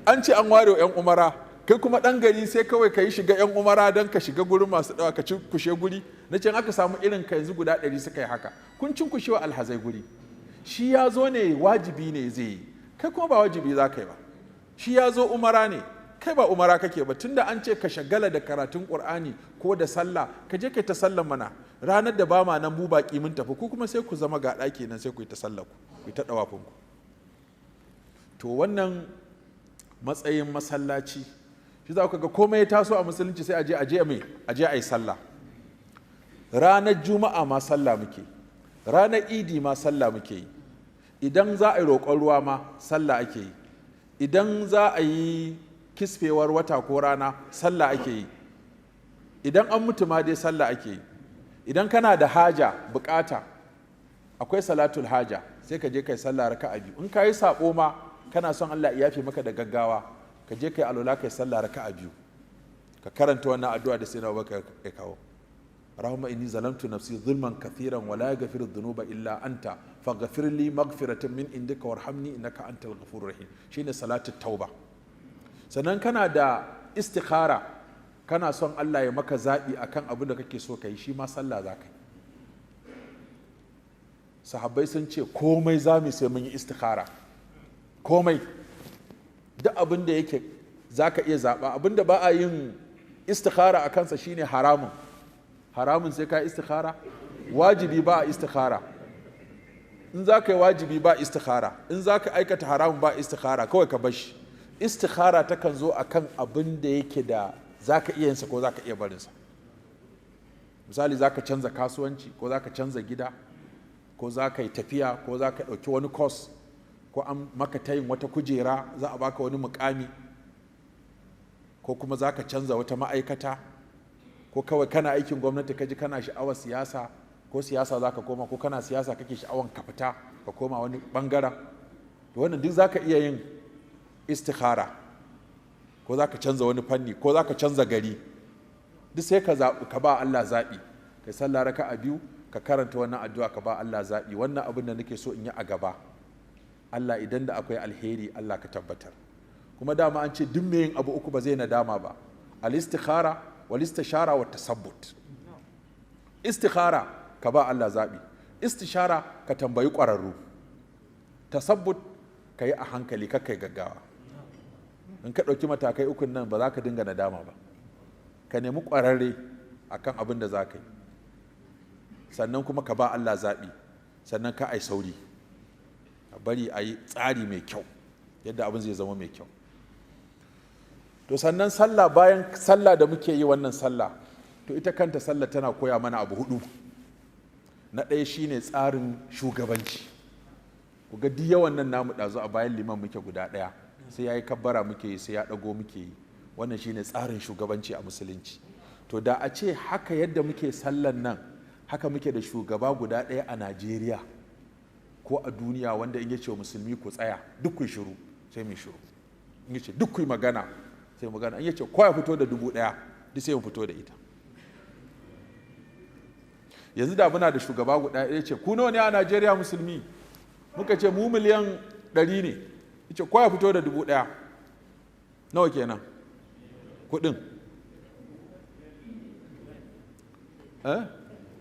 An ce an ware 'yan umara, kai kuma ɗan gari sai kawai ka yi shiga 'yan umara don ka shiga gurin masu dawa ka ci kushe guri. Na ce aka samu irin ka yanzu guda 100 suka yi haka, kun cin kushe wa alhazai guri. Shi ya zo ne, wajibi ne zai yi, kai kuma ba wajibi za ka yi ba. Shi ya zo umara ne, kai ba umara kake ba. Tunda an ce ka shagala da karatun Qur'ani ko da sallah, ka je kai ta sallan mana. Ranar da ba ma nan, mu baki mun tafi, ku kuma sai ku zama ga ɗaki nan, sai ku yi ta sallah, ku yi ta dawafin ku. To wannan matsayin masallaci shi za ku ga komai ya taso a musulunci, sai aje aje mai aje a yi sallah. Ranar Juma'a ma sallah muke, ranar Idi ma sallah muke yi, idan za a yi roƙon ruwa ma sallah ake yi, idan za a yi kisfewar wata ko rana sallah ake yi, idan an mutu ma dai sallah ake yi. Idan kana da haja, bukata, akwai salatul haja, sai ka je kai sallah raka'a biyu. In ka yi sabo ma, kana son Allah ya yafe maka da gaggawa, ka je kai alwala, kai sallah raka'a biyu, ka karanta wannan addu'a da sai na baka ya kawo: "Allahumma inni zalamtu nafsi zulman kathiran wa la yaghfiru dhunuba illa anta faghfir li maghfiratan min indika warhamni innaka antal ghafurur rahim." Shine salatu tauba. Sannan kana da istikhara, kana son Allah ya maka zaɓi akan abin da kake so ka yi, shi ma sallah za ka yi. Sahabbai sun ce komai za mu sai mun yi istikhara, komai, duk abin da yake za ka iya zaɓa. Abin da ba a yin istikhara a kansa shine haramun. Haramun sai ka istikhara? Wajibi ba a istikhara. In za ka yi wajibi ba istikhara, in za ka aikata haramun ba istikhara, kawai ka bashi. Istikhara takan zo akan abin da yake da za ka iya yinsa ko za ka iya barinsa. Misali, za ka canza kasuwanci, ko za ka canza gida, ko za ka yi tafiya, ko za ka ɗauki wani course, ko an maka tayin wata kujera, za a baka wani mukami, ko kuma za ka canza wata ma'aikata, ko kawai kana aikin gwamnati ka ji kana sha'awar siyasa, ko siyasa za ka koma, ko kana siyasa kake sha'awar ka fita ka koma wani bangaren. To wannan duk za ka iya yin istikhara. Ko za ka canza wani fanni, ko za ka canza gari, duk sai ka zaɓi, ka ba Allah zaɓi, kai sallah raka'a biyu, ka karanta wannan addu'a, ka ba Allah zaɓi: wannan abin da nake so in yi a gaba, Allah, idan da akwai alheri, Allah ka tabbatar. Kuma dama an ce duk mai yin abu uku ba zai nadama ba: al-istikhara wal istishara wa tasabbut. Istikhara, ka ba Allah zaɓi; istishara, ka tambayi ƙwararru; tasabbut, ka yi a hankali, ka kai gaggawa. In ka ɗauki matakai ukun nan, ba za ka dinga nadama ba. Ka nemi ƙwararre akan abin da za ka yi, sannan kuma ka ba Allah zaɓi, sannan ka ai sauri, a bari a yi tsari mai kyau yadda abin zai zama mai kyau. To sannan sallah, bayan sallah da muke yi, wannan sallah, to ita kanta sallah tana koya mana abu hudu. Na ɗaya shine tsarin shugabanci. Ku ga duk yawan nan namu, ɗazu a bayan liman muke guda ɗaya, sai ya yi kabbara muke yi, sai ya ɗago muke yi. Wannan shine tsarin shugabanci a musulunci. To da a ce haka yadda muke sallan nan, haka muke da shugaba guda ɗaya a Najeriya ko a duniya, wanda in ya ce wa musulmi ku tsaya, duk ku shiru, sai mu shiru. In ya ce duk ku magana, sai magana. In ya ce kowa ya fito da 1000, duk sai mu fito da ita. Yanzu da muna da shugaba guda ɗaya, ce ku nawa ne a Najeriya musulmi? Muka ce mu miliyan 100 ne. Ya ce kowa ya fito da 1000, nawa kenan kuɗin?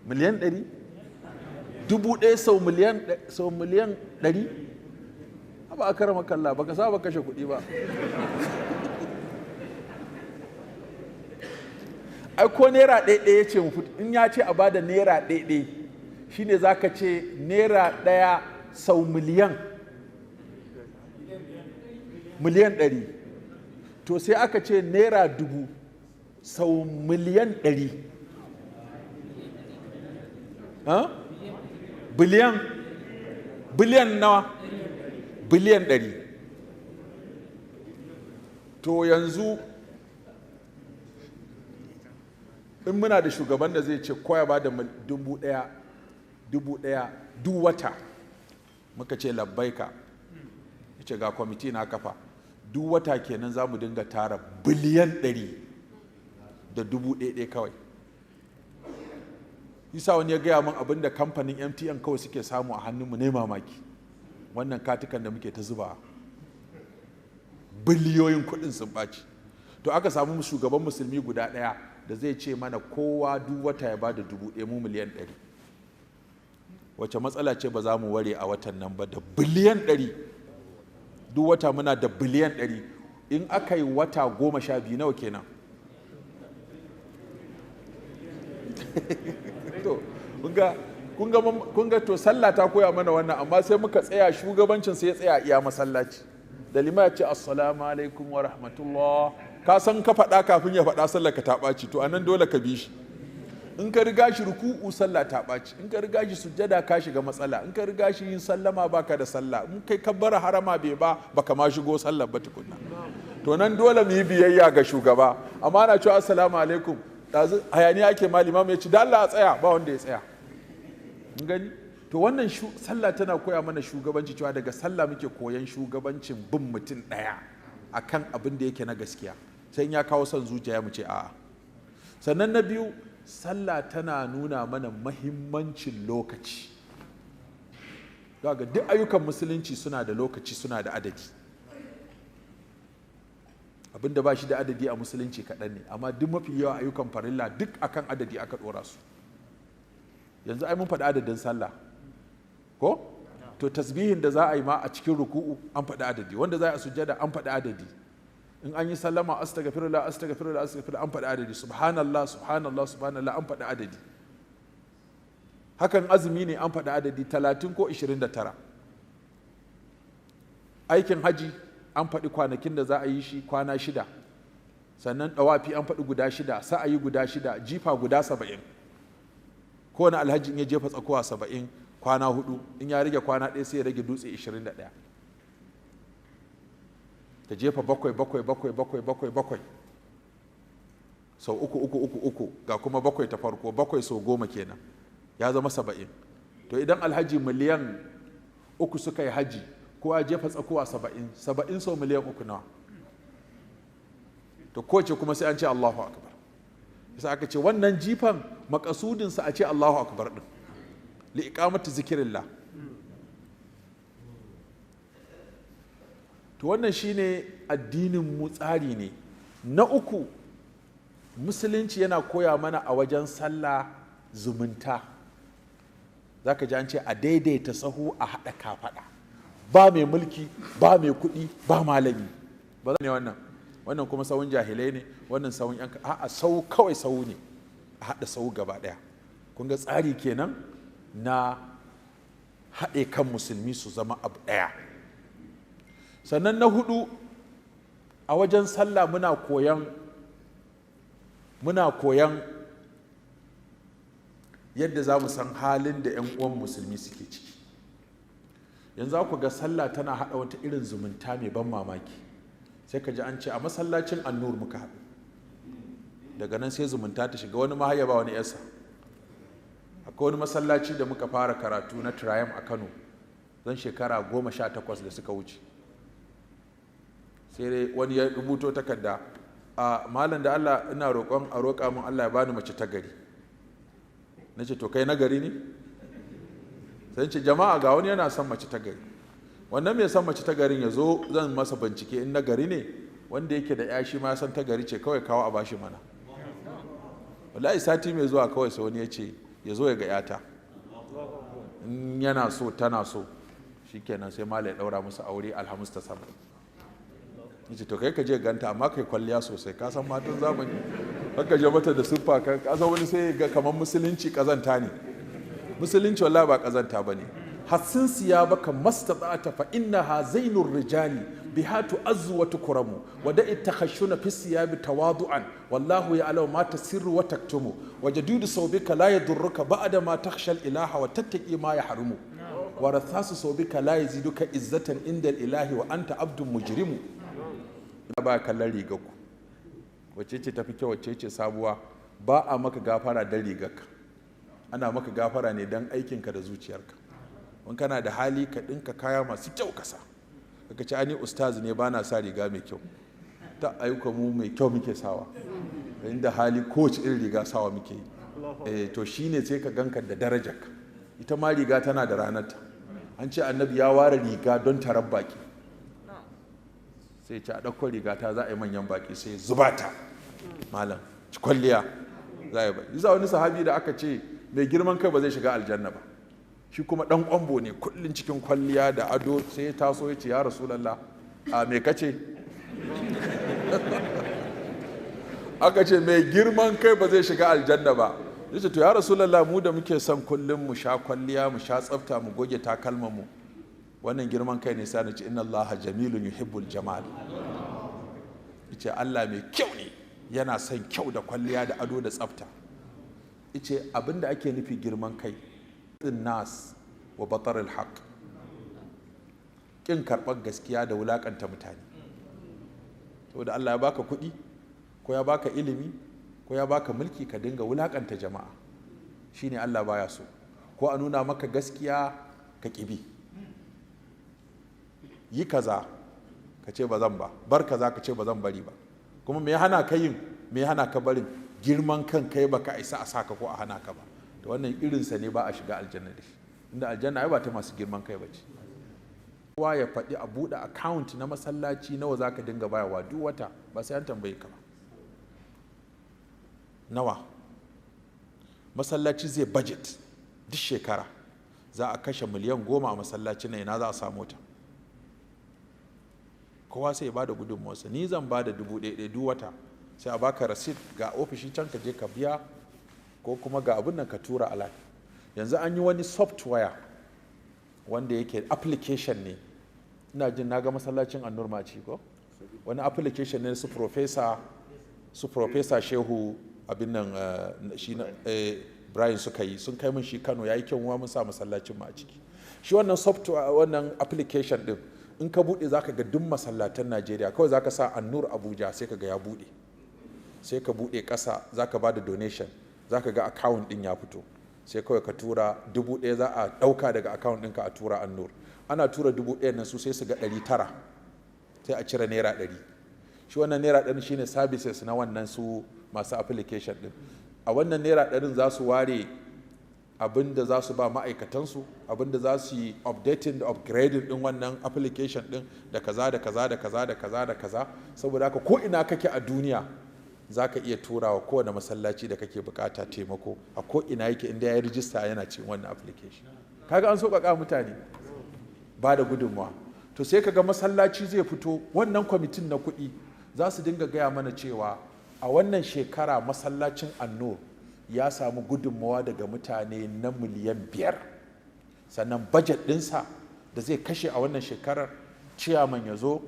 Miliyan 100, 1000 sau miliyan 100. Ba a karama kalla ba, ka saba kashe kuɗi ba. Ai ko naira ɗaya ya ce mu fito, in ya ce a bada naira ɗaya, shine zaka ce naira ɗaya sau miliyan 100,000,000. To sai aka ce naira 1,000 sau 100,000,000. Ha? Biliyan nawa? 100,000,000,000. To yanzu in muna da shugaban da zai ce koya ba da 1,000, 1,000 duk wata, muka ce labbaika, ya ce ga kwamiti na kafa, duk wata kenan za mu dinga tara 100,000,000,000 da 1,000 kawai. Isa wani ya gaya min abin da kamfanin MTN kawai suke samu a hannunmu ne mamaki. Wannan katukan da muke ta zuba biliyoyin kuɗin sun ɓaci. To aka samu shugaban musulmi guda ɗaya da zai ce mana kowa duk wata ya bada 1,000, mu 100,000,000. Wace matsala ce ba za mu ware a watan nan ba da 100,000,000,000? Duk wata muna da 100,000,000,000. In aka yi wata 12 nawa kenan? To kun ga to sallah ta koya mana wannan, amma sai muka tsaya shugabancin sai ya tsaya iya masallaci. Da lima ya ce assalamu alaikum wa rahmatullah, ka san ka faɗa kafin ya faɗa sallar ka ta ɓaci, to anan dole ka bi shi. In ka riga shi ruku'u sallah ta ɓaci, in ka riga shi sujjada ka shiga matsala, in ka riga shi yin sallama baka da sallah, in kai kabbara harama bai ba baka ma shigo sallar ba tukunna. To nan dole mu yi biyayya ga shugaba. Amma ana cewa assalamu alaikum, ɗazu hayaniya ake ma limamu ya ce da Allah a tsaya, ba wanda ya tsaya. Mun gani? To wannan sallah tana koya mana shugabanci, cewa daga sallah muke koyan shugabancin bin mutum ɗaya akan abin da yake na gaskiya, sai in ya kawo son zuciya mu ce a'a. Sannan na biyu, sallah tana nuna mana mahimmancin lokaci. Daga duk ayyukan musulunci suna da lokaci, suna da adadi. Abin da ba shi da adadi a musulunci kaɗan ne, amma duk mafi yawa ayyukan farilla duk akan adadi aka ɗora su. Yanzu ai mun faɗi adadin sallah ko? To tasbihin da za a yi ma a cikin ruku'u an faɗi adadi, wanda za a yi sujjada an faɗi adadi, in an yi sallama astaghfirullah astaghfirullah astaghfirullah an faɗi adadi, subhanallah subhanallah subhanallah an faɗi adadi. Hakan azumi ne an faɗi adadi 30 ko 29. Aikin haji an faɗi kwanakin da za a yi shi, kwana 6. Sannan ɗawafi an faɗi guda 6, sa'ayi guda 6, jifa guda 70. Kowane alhaji in ya jefa tsakuwa 70 kwana 4, in ya rage kwana 1 sai ya rage dutse 21. Ta jefa 7 7 7 7 7 7 sau 3 3 3 3, ga kuma 7 ta farko, 7 sau 10 kenan, ya zama 70. To idan alhaji 3,000,000 suka yi haji, kowa jefa tsakuwa 70, 70 sau 3,000,000 nawa? To kowace kuma sai an ce Allahu Akbar. Yasa aka ce wannan jifan makasudinsa a ce Allahu Akbar din, li iqamati zikrillah. To wannan shine addinin mu, tsari ne. Na uku, musulunci yana koya mana a wajen sallah zumunta. Zaka ji an ce a daidaita sahu, a haɗa kafaɗa, ba mai mulki, ba mai kuɗi, ba malami. Ba za ne wannan, wannan kuma sahun jahilai ne, wannan sahun yan, a'a, sahu kawai sahu ne, a haɗa sahu gaba ɗaya. Kun ga tsari kenan na haɗe kan musulmi su zama abu ɗaya. Sannan na hudu, a wajen sallah muna koyan yadda za mu san halin da 'yan uwan musulmi suke ciki. Yanzu za ku ga sallah tana haɗa wata irin zumunta mai ban mamaki. Sai ka ji an ce a masallacin Annur muka haɗu. Daga nan sai zumunta ta shiga, wani ma har ya ba wani yarsa. Akwai wani masallaci da muka fara karatu na Triumph a Kano, zan shekara 18 da suka wuce. Sai dai wani ya rubuto takarda, a malam da Allah ina roƙon a roƙa min Allah ya bani mace ta gari. Na ce to kai na gari ne? Sai ce jama'a ga wani yana son mace ta gari. Wannan mai son mace ta garin ya zo zan masa bincike in na gari ne, wanda yake da ya shi ma san ta gari ce, kawai kawo a bashi mana. Wallahi sati mai zuwa kawai sai wani ya ce ya zo ya ga yata. In yana so tana so, shikenan sai malam ya ɗaura musu aure Alhamis ta sama. Yace to kai ka je ganta amma kai kwalliya sosai, ka san matan zamani. Haka je mata da siffa. Ka kasa wani sai ga kamar musulunci kazanta ne. Musulunci wallahi ba kazanta bane. حسن ثيابك ما استطعت فإنها زين الرجال بها تعز وتكرم، ودع التخشن في الثياب تواضعا والله يعلم ما تسر وتكتم، وجديد ثوبك لا يضرك بعد ما تخشى الإله وتتقي ما يحرم، ورثاث ثوبك لا يزيدك عزة عند الإله وأنت عبد مجرم. Ba kallon rigarku wacce ce tafi kyau, wacce ce sabuwa. Ba a maka gafara don rigarka, ana maka gafara ne don aikinka da zuciyarka. In kana da hali, ka ɗinka kaya masu kyau ka sa. Ka ce ani ustaz ne, ba na sa riga mai kyau. Ta ayyuka mu mai kyau muke sawa. Inda hali, kowace irin riga sawa muke yi. Eh, to shine sai ka ganka da darajarka. Ita ma riga tana da ranarta. An ce Annabi ya ware riga don tarar baki, sai ce a ɗauko riga ta, za a yi manyan baki. Sai zuba ta, malam, ci kwalliya za a yi baki. Isa wani sahabi da aka ce mai girman kai ba zai shiga aljanna ba, shi kuma ɗan ƙwambo ne, kullum cikin kwalliya da ado. Sai ya taso ya ce, "Ya Rasulallah, a me kace?" Aka ce mai girman kai ba zai shiga aljanna ba. Ya ce, "To ya Rasulallah, mu da muke son kullum mu sha kwalliya, mu sha tsafta, mu goge takalman mu, wannan girman kai ne?" Sa na ce, "إن الله جميل يحب الجمال." Yace Allah mai kyau ne, yana son kyau da kwalliya da ado da tsafta. Yace abinda ake nufi girman kai, الناس وبطر الحق, kin karɓar gaskiya da wulakanta mutane. Saboda Allah ya baka kuɗi ko ya baka ilimi ko ya baka mulki, ka dinga wulakanta jama'a, shine Allah baya so. Ko a nuna maka gaskiya ka ƙibi, yi kaza ka ce ba zan ba, bar kaza ka ce ba zan bari ba. Kuma me ya hana ka yin? Me ya hana ka barin? Girman kan kai, baka isa a saka ko a hana ka ba. To wannan irinsa ne ba a shiga aljanna da shi, inda aljanna ai ba ta masu girman kai ba ce. Kowa ya faɗi, a buɗe account na masallaci, nawa za ka dinga bayarwa duk wata, ba sai an tambaye ka ba. Nawa masallaci zai budget duk shekara? Za a kashe miliyan 10 a masallaci na, ina za a samu ta? Kowa sai ya bada gudunmawarsa. Ni zan bada 1000 duk wata. Sai a baka receipt, ga ofishi can ka je ka biya, ko kuma ga abin nan ka tura alert. Yanzu an yi wani software wanda yake application ne. Ina jin na ga masallacin Annur Maci ko wani application ne su Professor Shehu abin nan shi Brian suka yi, sun kai min shi Kano, yayi kyau, mun sa masallacin mu a ciki. Shi wannan software, wannan application din, in ka bude zaka ga duk masallatan Najeriya. Kawai zaka sa Annur Abuja, sai ka ga ya bude. Sai ka bude kasa, zaka bada donation, zaka ga account din ya fito. Sai kawai ka tura 1000, za a dauka daga account ɗinka a tura Annur. Ana tura 1000 nan, su sai su ga 900, sai a cire naira 100. Shi wannan naira 100 shine services na wannan su masu application din. A wannan naira 100n za su ware abin da za su ba ma'aikatansu, abin da za su yi updating da upgrading din wannan application din, da kaza da kaza da kaza da kaza da kaza. Saboda haka ko ina kake a duniya, za ka iya tura wa kowane masallaci da kake bukata taimako, a ko ina yake, inda ya yi rijista yana cikin wannan application. Kaga an sauƙaƙa mutane ba da gudunmawa. To sai kaga masallaci zai fito, wannan kwamitin na kuɗi za su dinga gaya mana cewa a wannan shekara masallacin Annur ya samu gudunmawa daga mutane na miliyan 5, sannan budget ɗinsa da zai kashe a wannan shekarar, ciyaman ya zo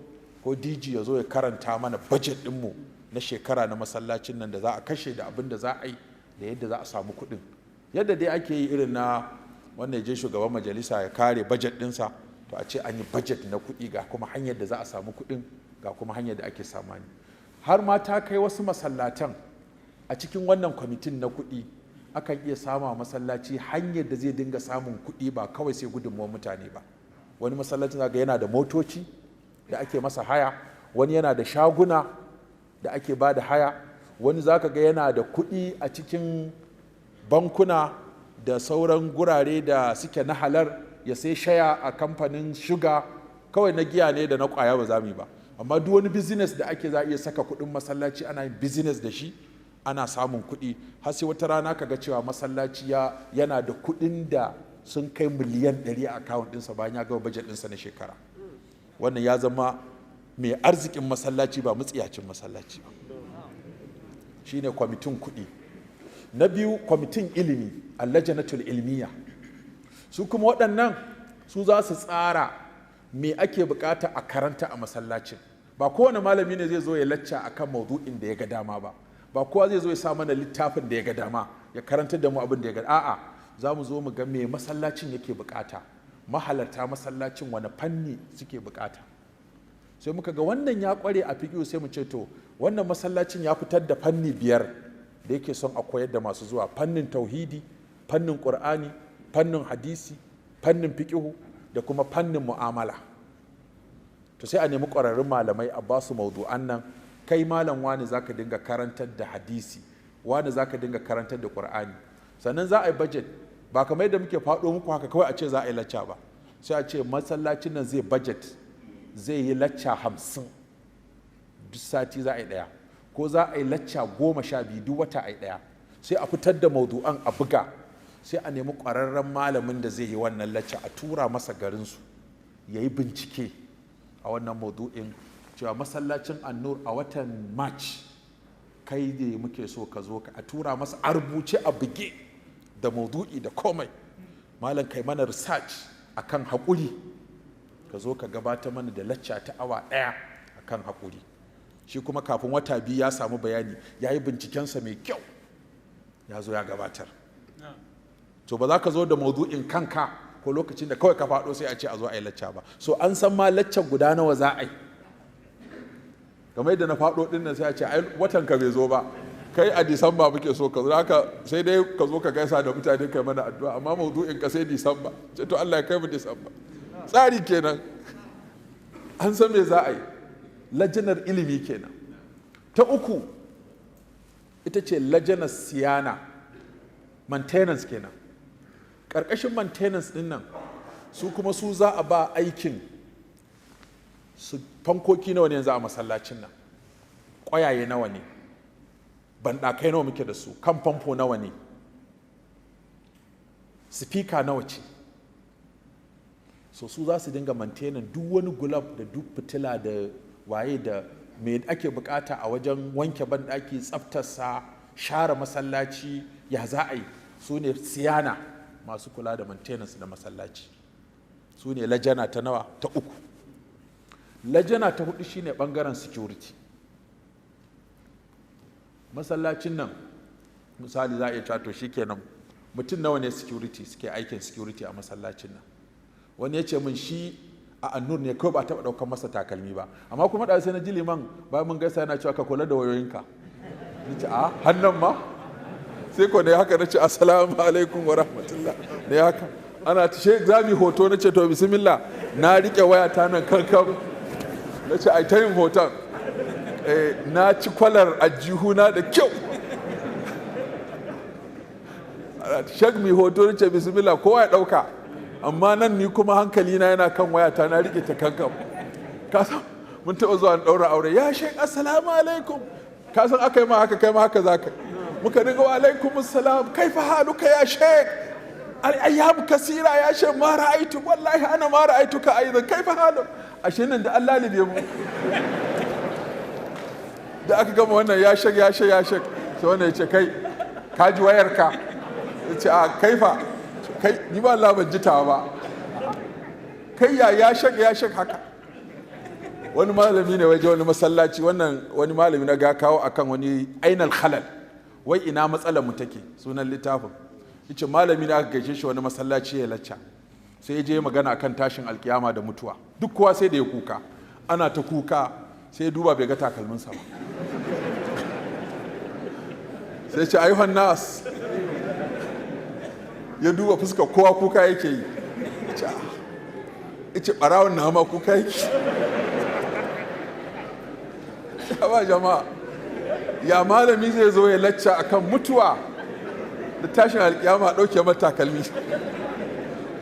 ko DG ya zo ya karanta mana budget ɗinmu na shekara na masallacin nan, da za a kashe da abin da za a yi da yadda za a samu kuɗin. Yadda dai ake yi irin na wannan je shugaban majalisa ya kare budget ɗinsa, to a ce an yi budget na kuɗi, ga kuma hanyar da za a samu kuɗin, ga kuma hanyar da ake samani. Har ma ta kai wasu masallatan a cikin wannan kwamitin na kuɗi akan iya sama masallaci hanyar da zai dinga samun kuɗi, ba kawai sai gudunmuwar mutane ba. Wani masallacin zaka yana da motoci da ake masa haya, wani yana da shaguna da ake ba da haya, wani zaka ga yana da kuɗi a cikin bankuna da sauran gurare da suke na halar, ya sai shaya a kamfanin shuga. Kawai na giya ne da na kwaya ba za mu yi ba, amma duk wani business da ake, za a iya saka kuɗin masallaci ana yin business da shi, ana samun kuɗi, har sai wata rana ka ga cewa masallaci yana da kuɗin da sun kai miliyan 100 a account ɗinsa bayan ya gama budget ɗinsa na shekara. Wannan ya zama mai arzikin masallaci, ba mutsiyacin masallaci ba. Shi yasa ake son masallaci ya zama mai arzikin kuɗi. Shine kwamitin kuɗi. Na biyu, kwamitin ilimi, allajanatul ilmiya. Su kuma waɗannan su za su tsara me ake bukata a karanta a masallacin. Ba kowane malami ne zai zo ya lacca akan maudu'in da ya ga dama ba, ba kowa zai zo ya sa mana littafin da ya ga dama ya karanta da mu abin da ya ga. A'a, za mu zo mu ga me masallacin yake bukata, mahalarta masallacin wani fanni suke bukata. Sai muka ga wannan ya kware a fiƙiyu, sai mu ce to, wannan masallacin ya fitar da fanni 5 da yake son a koyar da masu zuwa: fannin tauhidi, fannin ƙur'ani, fannin hadisi, fannin fiƙihu da kuma fannin mu'amala. To, sai a nemi ƙwararrun malamai a basu maudu'an nan. Kai malam wani, zaka dinga karantar da hadisi, wani zaka dinga karantar da ƙur'ani. Sannan za a yi budget, ba kamar yadda muke faɗo muku haka kawai a ce za a yi lacca ba. Sai a ce masallacin nan zai budget, zai yi lacca 50, duk sati za a yi ɗaya, ko za a yi lacca 12, duk wata a yi ɗaya. Sai a fitar da maudu'an, a buga, sai a nemi ƙwararren malamin da zai yi wannan lacca, a tura masa garinsu ya yi bincike a wannan maudu'in, cewa masallacin Annur a watan March kai ne muke so ka zo ka. A tura masa a rubuce, a buge, da maudu'i da komai. Malam, kai mana research akan haƙuri, ka zo ka gabatar mana da lacca ta awa 1 akan haƙuri. Shi kuma kafin wata 2 ya samu bayani, ya yi bincikensa mai kyau, ya zo ya gabatar. To, ba za ka zo da maudu'in kanka ko lokacin da kawai ka faɗo sai a ce a zo a yi lacca ba. So an san ma laccan guda nawa za a yi. Kamar yadda na faɗo ɗin nan, sai a ce ai watan ka bai zo ba, kai a Disamba muke so ka zo, haka sai dai ka zo ka gaisa da mutane, kai mana addu'a, amma maudu'in ka sai Disamba. Ce to, Allah ya kai mu Disamba. Tsari kenan, an san me za a yi. Lajanar ilimi kenan. Ta uku ita ce lajanar siyana, maintenance kenan. Ƙarƙashin maintenance ɗin nan, su kuma su za a ba aikin su fankoki nawa ne yanzu a masallacin nan, ƙwayaye nawa ne, banɗakai nawa muke da su, kan famfo nawa ne, sifika nawa ce. So su za su dinga maintaining duk wani gulab da duk fitila da waye da me ake bukata a wajen wanke banɗaki, tsaftarsa, share masallaci, ya za a yi. Su ne siyana, masu kula da maintenance da masallaci. Su ne lajana ta nawa? Ta uku. Lajana ta hudu shine bangaren security. Masallacin nan misali, za a iya cewa to shikenan, mutum nawa ne security suke aikin security a masallacin nan? Wani ya ce min shi a Annur ne kawai ba taɓa ɗaukar masa takalmi ba, amma kuma da sai na ji liman bayan mun gaisa yana cewa ka kula da wayoyinka. Ni ce a hannun ma sai ko ne haka, na ce assalamu alaikum wa rahmatullah, ne haka ana ta she zami hoto, na ce to bismillah, na rike waya ta nan kankan, na ce ai ta yin hoton, na ci kwalar ajihuna da kyau. Shek mi hoto, na ce bismillah, kowa ya ɗauka, amma nan ni kuma hankali na yana kan wayata, na rike ta kankan. Ka san mun taɓa zuwa ɗaura aure, ya shek assalamu alaikum, ka san aka yi ma haka, kai ma haka za ka muka dinga wa alaikum assalam, kaifa haluka ya shek, al-ayyam kasira ya shek, ma ra'aitu wallahi ana ma ra'aituka aidan, kaifa halu. Ashe nan da Allah libe mu da aka gama wannan ya shek, ya shek, ya shek, sai wannan ya ce kai ka ji wayarka, ya ce a kaifa kai, ni ba Allah ban ji tawa ba, kai ya ya shek, ya shek haka. Wani malami ne waje wani masallaci, wannan wani malami na ga kawo akan wani ainal khalal, wai ina matsalar mu take, sunan littafin. Yace malami na aka gaishe shi wani masallaci ya lacca, sai ya je magana akan tashin alkiyama da mutuwa, duk kowa sai da ya kuka, ana ta kuka, sai ya duba bai ga takalminsa ba. Sai ce ayyuhan nas, ya duba fuska kowa kuka yake yi, ce barawon na ma kuka yake. Ba jama'a, ya malami zai zo ya lacca akan mutuwa da tashin alkiyama, ɗauke mata takalmi,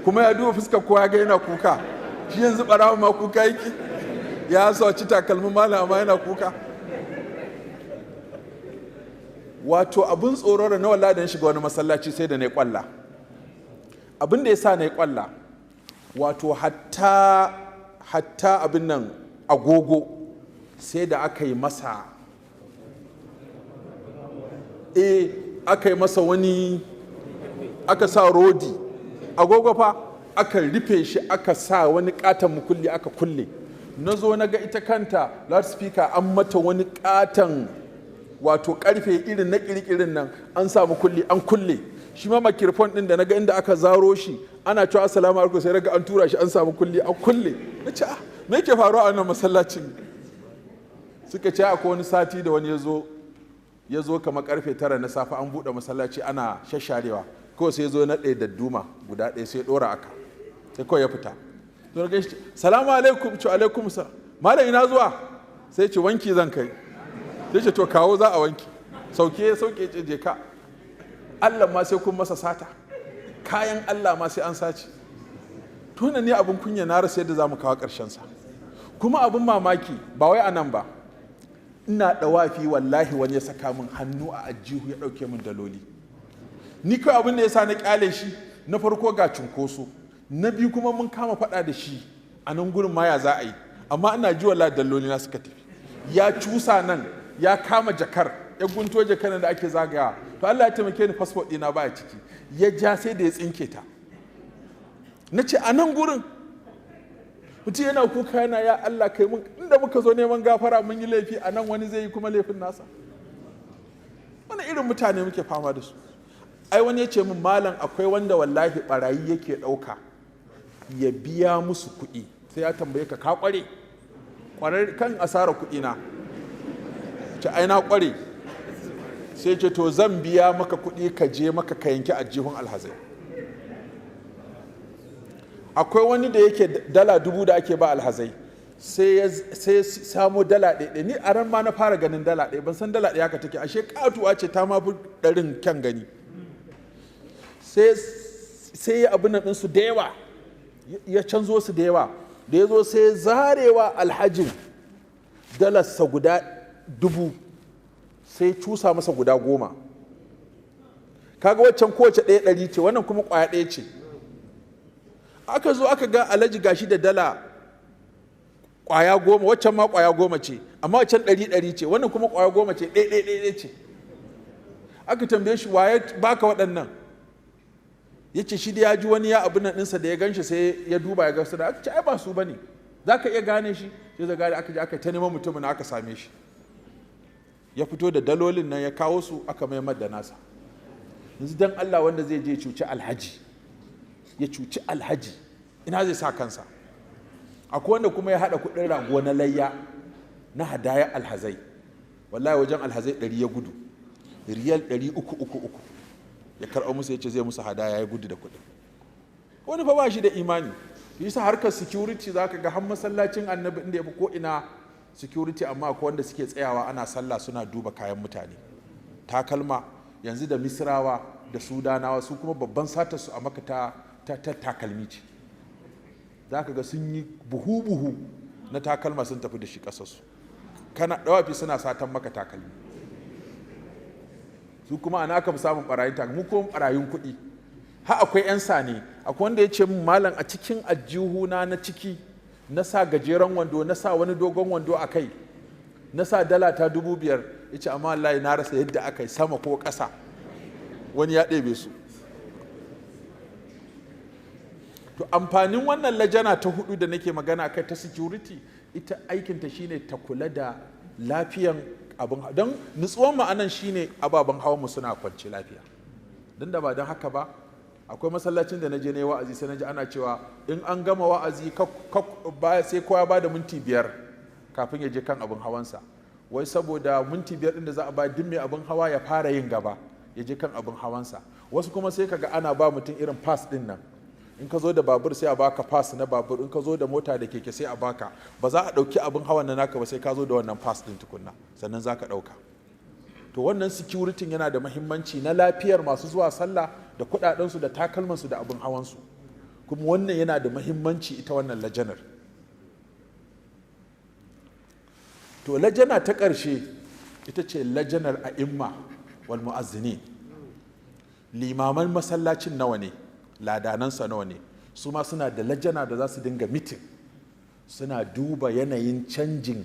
kuma ya duba fuskar kowa ga yana kuka, shi yanzu barawon ma kuka yake, ya sauci takalmin malam amma yana kuka. Wato abun tsoro da na wallahi da shiga wani masallaci sai da na yi kwalla. Abin da ya sa na yi kwalla, wato hatta abin nan agogo sai da aka yi masa Eh, aka yi masa wani, aka sa rodi agogo fa, aka rufe shi, aka sa wani katon mukulli aka kulle. Na zo na ga ita kanta loudspeaker an mata wani katon, wato karfe irin na kirkirin nan, an sa mukulli an kulle shi. Ma microphone din da na ga inda aka zaro shi, ana cewa "Assalamu alaikum", sai raga an tura shi, an samu kulli an kulle. Na ce, "Ah, me yake faruwa a wannan masallacin?" Suka ce akwai wani sati da wani ya zo kamar karfe 9 na safe, an buɗe masallaci ana shasharewa, kawai sai ya zo na ɗaya dadduma guda ɗaya, sai ɗora aka, sai kawai ya fita. To na gaishe, "Salamu alaikum." Ce, "Alaikum sa, malam, ina zuwa?" Sai ce, "Wanki zan kai." Sai ce, "To kawo, za a wanki." Sauke sauke, ce, "Je ka." Allah ma sai kun masa sata, kayan Allah ma sai an sace. Tuna ne abin kunya, na rasa yadda za mu kawo ƙarshen sa. Kuma abin mamaki, ba wai a nan ba, ina ɗawafi wallahi wani ya saka min hannu a ajihu ya ɗauke min daloli. Ni kawai abin da ya sa na kyale shi, na farko ga cunkoso, na biyu kuma mun kama faɗa da shi a nan gurin ma ya za a yi. Amma ina ji wallahi daloli na suka tafi. Ya cusa nan, ya kama jakar, ya gunto jakar da ake zagaya. To Allah ya taimake ni, passport ɗina baya ciki. Ya ja sai da ya tsinke ta. Na ce, a nan gurin mutum yana kuka yana, "Ya Allah, kai mun." Inda muka zo neman gafara mun yi laifi, a nan wani zai yi kuma laifin nasa. Wani irin mutane muke fama da su? Ai wani ya ce min, "Malam, akwai wanda wallahi barayi yake ɗauka ya biya musu kuɗi, sai ya tambaye ka, ka ƙware ƙwarar kan asara kuɗi na?" Ce, "Ai na ƙware." Sai ce, "To zan biya maka kuɗi, ka je maka ka yanki aljihun alhazai." Akwai wani da yake dala 1000 da ake ba alhazai, sai ya samo dala ɗaya. Ni a ran ma na fara ganin dala ɗaya, ban san dala ɗaya haka take, ashe katuwa ce, ta ma fi ɗarin kyan gani. Sai ya abin nan ɗinsu da yawa, ya canzo su da yawa. Da ya zo sai zarewa alhajin dalarsa guda 1000, sai cusa masa guda 10. Kaga waccan kowace ɗaya 100 ce, wannan kuma ƙwaya ɗaya ce. Aka zo aka ga alhaji gashi da dala ƙwaya 10, waccan ma ƙwaya 10 ce, amma waccan 100 100 ce, wannan kuma ƙwaya 10 ce, ɗaya ɗaya ɗaya ce. Aka tambaye shi, "Waye baka waɗannan?" Ya ce shi da ya ji wani ya abin nan ɗinsa, da ya gan shi sai ya duba ya ga su da. Aka ce, "Ai ba su bane, za ka iya gane shi?" Sai zai gane. Aka je aka ta neman mutumin, aka same shi, ya fito da dalolin nan, ya kawo su, aka maimar da nasa. Yanzu dan Allah, wanda zai je cuci alhaji, ya cuci alhaji, ina zai sa kansa? Akwai wanda kuma ya haɗa kuɗin rago na layya na hadaya alhazai, wallahi wajen alhazai 100 ya gudu, riyal 300 300 ya karɓa musu, ya ce zai musu hadaya, ya gudu da kuɗin. Wani fa ba shi da imani. Yasa harkar security, za ka ga har masallacin Annabi inda ya fi ko ina security, amma akwai wanda suke tsayawa ana sallah suna duba kayan mutane, takalma. Yanzu da Misrawa da Sudanawa, su kuma babban satar su a Maka ta takalmi ce. Za ka ga sun yi buhu-buhu na takalma sun tafi da shi ƙasarsu. Kana ɗawafi suna satan maka takalmi. Su kuma ana aka fi samun ɓarayin takalmi, mu kuma ɓarayin kuɗi. Ha akwai 'yan sane. Akwai wanda ya ce min, "Malam, a cikin ajihuna na ciki na sa gajeren wando, na sa wani dogon wando a kai, na sa dala ta 5000." Ya ce, "Amma wallahi na rasa yadda aka yi, sama ko ƙasa, wani ya ɗebe su." To amfanin wannan lajana ta hudu da nake magana kai, ta security, ita aikinta shine ta kula da lafiyan abin. Don nutsuwan ma'anan shine ababen hawan mu suna kwance lafiya. Don da ba don haka ba, akwai masallacin da na je na yi wa'azi, sai na ji ana cewa in an gama wa'azi sai kowa ba da minti 5 kafin ya je kan abin hawansa. Wai saboda minti 5 ɗin da za a ba duk mai abin hawa ya fara yin gaba ya je kan abin hawansa. Wasu kuma sai kaga ana ba mutum irin pass ɗin nan. In ka zo da babur sai a baka pass na babur, in ka zo da mota da keke sai a baka. Ba za a ɗauki abin hawan na naka ba sai ka zo da wannan pass ɗin tukunna, sannan za ka ɗauka. To wannan security yana da mahimmanci na lafiyar masu zuwa sallah da kuɗaɗensu da takalmansu da abin hawansu. Kuma wannan yana da mahimmanci, ita wannan lajanar. To lajana ta ƙarshe ita ce lajanar a'imma wal mu'azzinin. Limaman masallacin nawa ne, ladanansa nawa ne, su ma suna da lajana da za su dinga meeting, suna duba yanayin canjin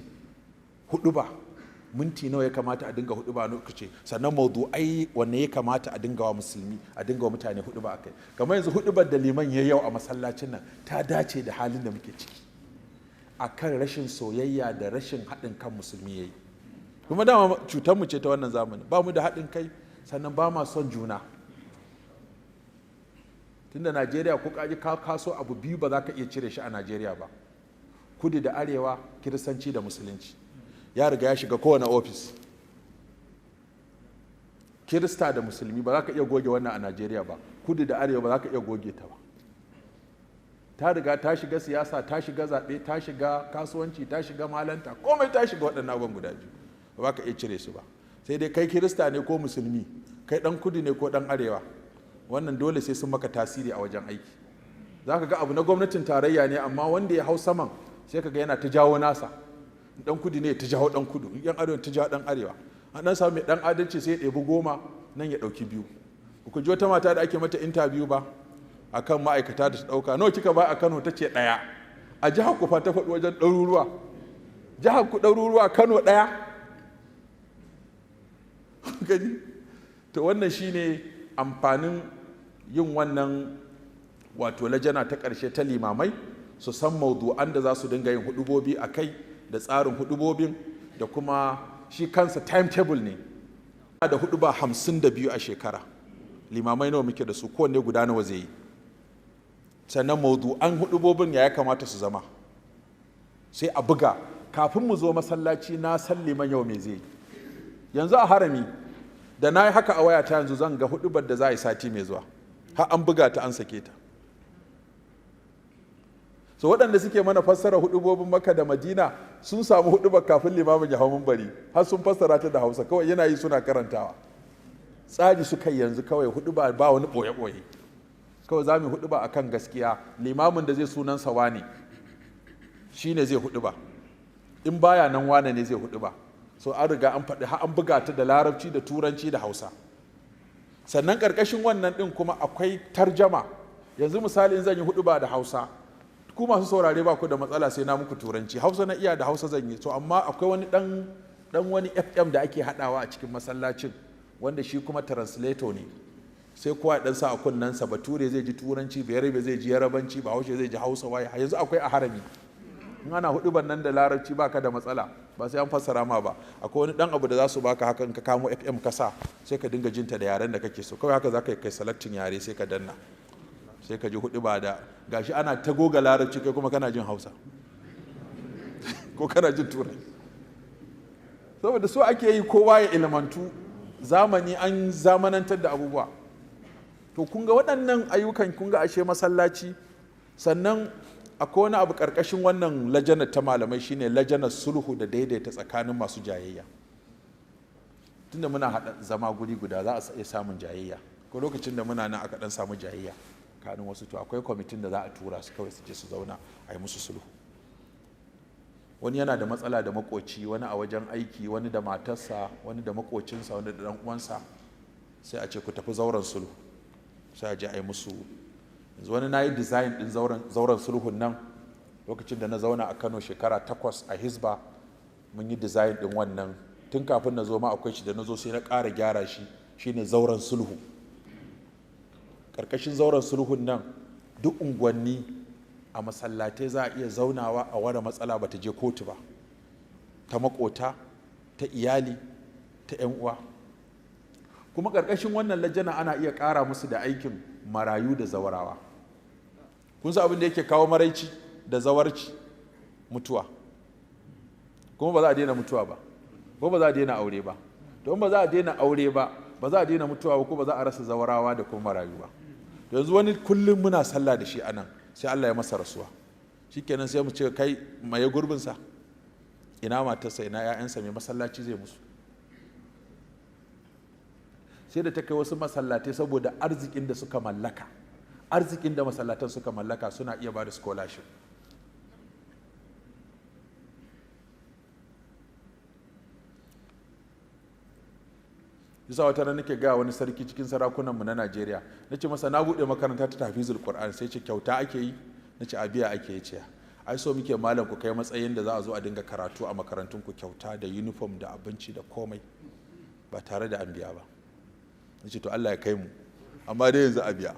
huɗuba. Minti nawa ya kamata a dinga hudu ba lokaci? Sannan maudu'ai wanne ya kamata a dinga wa musulmi, a dinga wa mutane hudu ba akai? Kamar yanzu hudubar da liman ya yau a masallacin nan ta dace da halin da muke ciki akan rashin soyayya da rashin haɗin kan musulmi yayi. Kuma dama cutar mu ce ta wannan zamani, ba mu da haɗin kai, sannan ba ma son juna. Tunda Najeriya ko kaji ka kaso abu biyu ba za ka iya cire shi a Najeriya ba, kudu da arewa, kiristanci da musulunci. Ya riga ya shiga kowane ofis. Kirista da musulmi ba za ka iya goge wannan a Najeriya ba. Kudu da arewa ba za ka iya goge ta ba. Ta riga ta shiga siyasa, ta shiga zaɓe, ta shiga kasuwanci, ta shiga malanta, komai ta shiga. Waɗannan abubuwan guda biyu ba za ka iya cire su ba. Sai dai kai kirista ne ko musulmi, kai ɗan kudu ne ko ɗan arewa, wannan dole sai sun maka tasiri a wajen aiki. Za ka ga abu na gwamnatin tarayya ne, amma wanda ya hau saman sai ka ga yana ta jawo nasa. Dan kudu ne ta jawo dan kudu, yan arewa ta jawo dan arewa. An dan samu mai dan adalci sai ya ɗebi 10 nan ya ɗauki 2. Ku ji wata mata da ake mata interview ba akan ma'aikata da ta ɗauka, nawa kika ba a Kano? Ta ce 1. A jihar ku fa ta faɗi wajen ɗaruruwa. Jihar ku ɗaruruwa, Kano 1. Gani? To wannan shine amfanin yin wannan, wato lajana ta ƙarshe ta limamai, su san maudu'an da za su dinga yin hudubobi a kai, da tsarin hudubobin, da kuma shi kansa timetable ne. Da huduba 52 a shekara, limamai nawa muke da su? Kowanne guda nawa zai yi? Sannan maudu'an hudubobin ya kamata su zama? Sai a buga kafin mu zo masallaci, na san liman yau me zai yi. Yanzu a harami da na yi haka a wayata, yanzu zan ga hudubar da za a yi sati mai zuwa, har an buga ta, an sake ta. So waɗanda suke mana fassara hudubobin Makka da Madina sun samu hudubar kafin limamin ya hau minbari, har sun fassara ta da Hausa. Kawai yana yi suna karantawa. Tsari suka yi yanzu, kawai huduba ba wani ɓoye-ɓoye. Kawai za mu huduba akan gaskiya. Limamin da zai sunansa wane shine zai huduba, in baya nan wane ne zai huduba. So an riga an faɗi, har an buga ta da Larabci da Turanci da Hausa. Sannan ƙarƙashin wannan ɗin kuma akwai tarjama. Yanzu misali, in zan yi huduba da Hausa, ku masu saurare ba ku da matsala sai na muku Turanci. Hausa na iya, da Hausa zan yi. To amma akwai wani dan wani FM da ake hadawa a cikin masallacin, wanda shi kuma translator ne. Sai kowa dan sa a kunnensa, Bature zai ji Turanci, Bayarabe zai ji Yarabanci, Bahaushe zai ji Hausa. Waye yanzu akwai a harami, in ana huduban nan da Larabci baka da matsala, ba sai an fassara ma ba. Akwai wani dan abu da za su baka haka, in ka kamo FM ka sa, sai ka dinga jinta da yaren da kake so. Kawai haka za ka kai selecting yare, sai ka danna, sai ka ji hudu ba da gashi ana ta goga Larabci, kai kuma kana jin Hausa ko kana jin Turai. Saboda so ake yi kowa ya ilmantu. Zamani an zamanantar da abubuwa. To kun ga waɗannan ayyukan, kun ga ashe masallaci. Sannan akwai wani abu ƙarƙashin wannan lajanar ta malamai, shine lajanar sulhu da daidaita tsakanin masu jayayya. Tunda muna haɗa zama guri guda, za a iya samun jayayya. Ko lokacin da muna nan aka ɗan samu jayayya kanin wasu, to akwai kwamitin da za a tura su kawai su je su zauna a yi musu sulhu. Wani yana da matsala da makoci, wani a wajen aiki, wani da matarsa, wani da makocinsa, wani da dan uwansa, sai a ce ku tafi zauren sulhu, sai a je a yi musu. Yanzu wani na yi design din zauren sulhun nan lokacin da na zauna a Kano shekara 8 a Hisba. Mun yi design din wannan tun kafin na zo ma akwai shi, da na zo sai na ƙara gyara shi. Shine zauren sulhu. Ƙarƙashin zauren sulhun nan, duk unguwanni a masallatai za a iya zaunawa a ware matsala bata je kotu ba, ta makota, ta iyali, ta 'yan uwa. Kuma ƙarƙashin wannan lajana ana iya ƙara musu da aikin marayu da zawarawa. Kun san abin da yake kawo maraici da zawarci? Mutuwa. Kuma ba za a daina mutuwa ba, ko ba za a daina aure ba. Don ba za a daina aure ba, ba za a daina mutuwa ba, ko ba za a rasa zawarawa da kuma marayu ba. Yanzu wani kullum muna sallah da shi anan, sai Allah ya masa rasuwa, shikenan sai mu ce kai maye gurbinsa. Ina matarsa? Ina 'ya'yansa? Mai masallaci zai musu? Sai da ta kai wasu masallatai, saboda arzikin da suka mallaka, arzikin da masallatan suka mallaka, suna iya ba da scholarship. Yasa wata ran nake gaya wani sarki cikin sarakunanmu na Najeriya, na ce masa na buɗe makaranta ta tafizul Qur'an. Sai ce kyauta ake yi? Na ce a biya ake yi. Ce Ai so muke malam ku kai matsayin da za a zo a dinga karatu a makarantun ku kyauta, da uniform da abinci da komai, ba tare da an biya ba. Nace to Allah ya kai mu, amma dai yanzu a biya.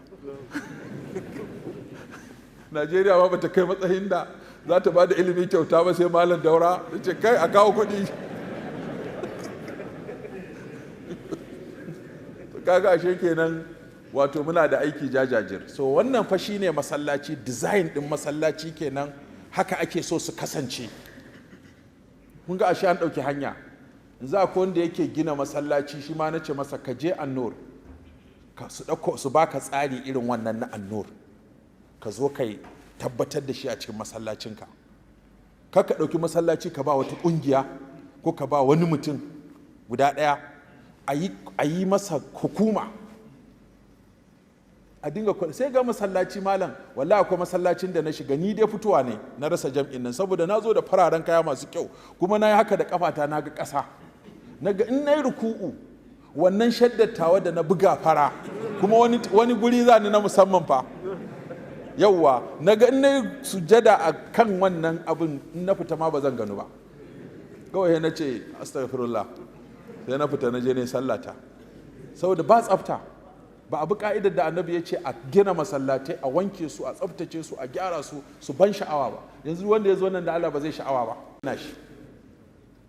Najeriya ma bata kai matsayin da za ta ba da ilimi kyauta ba, sai malam Daura. Nace kai, a kawo kuɗi. Kaga ashe kenan wato muna da aiki jajajir. So wannan fa shine masallaci, design din masallaci kenan, haka ake so su kasance. Kun ga ashe an ɗauki hanya. Yanzu akwai wanda yake gina masallaci, shi ma nace masa ka je Annur, ka su ɗauko su baka tsari irin wannan na Annur, ka zo kai tabbatar da shi a cikin masallacinka. Kar ka ɗauki masallaci ka ba wata ƙungiya ko ka ba wani mutum guda ɗaya, a yi masa hukuma a dinga kula. Sai ga masallaci malam, wallahi akwai masallacin da na shiga, ni dai fitowa ne na rasa jam'in nan, saboda na zo da fararen kaya masu kyau, kuma na yi haka da kafata na ga ƙasa, na ga in na yi ruku'u wannan shaddatawa da na buga fara, kuma wani guri za ni na musamman fa, yauwa, na ga in na yi sujada a kan wannan abin, in na fita ma ba zan gano ba. Kawai na ce astaghfirullah, sai na fita na je ne sallata, saboda ba tsafta, ba abu ka'idar da annabi ya ce a gina masallatai, a wanke su, a tsaftace su, a gyara su, su ban sha'awa ba. Yanzu wanda ya zo nan da Allah ba zai sha'awa ba na shi.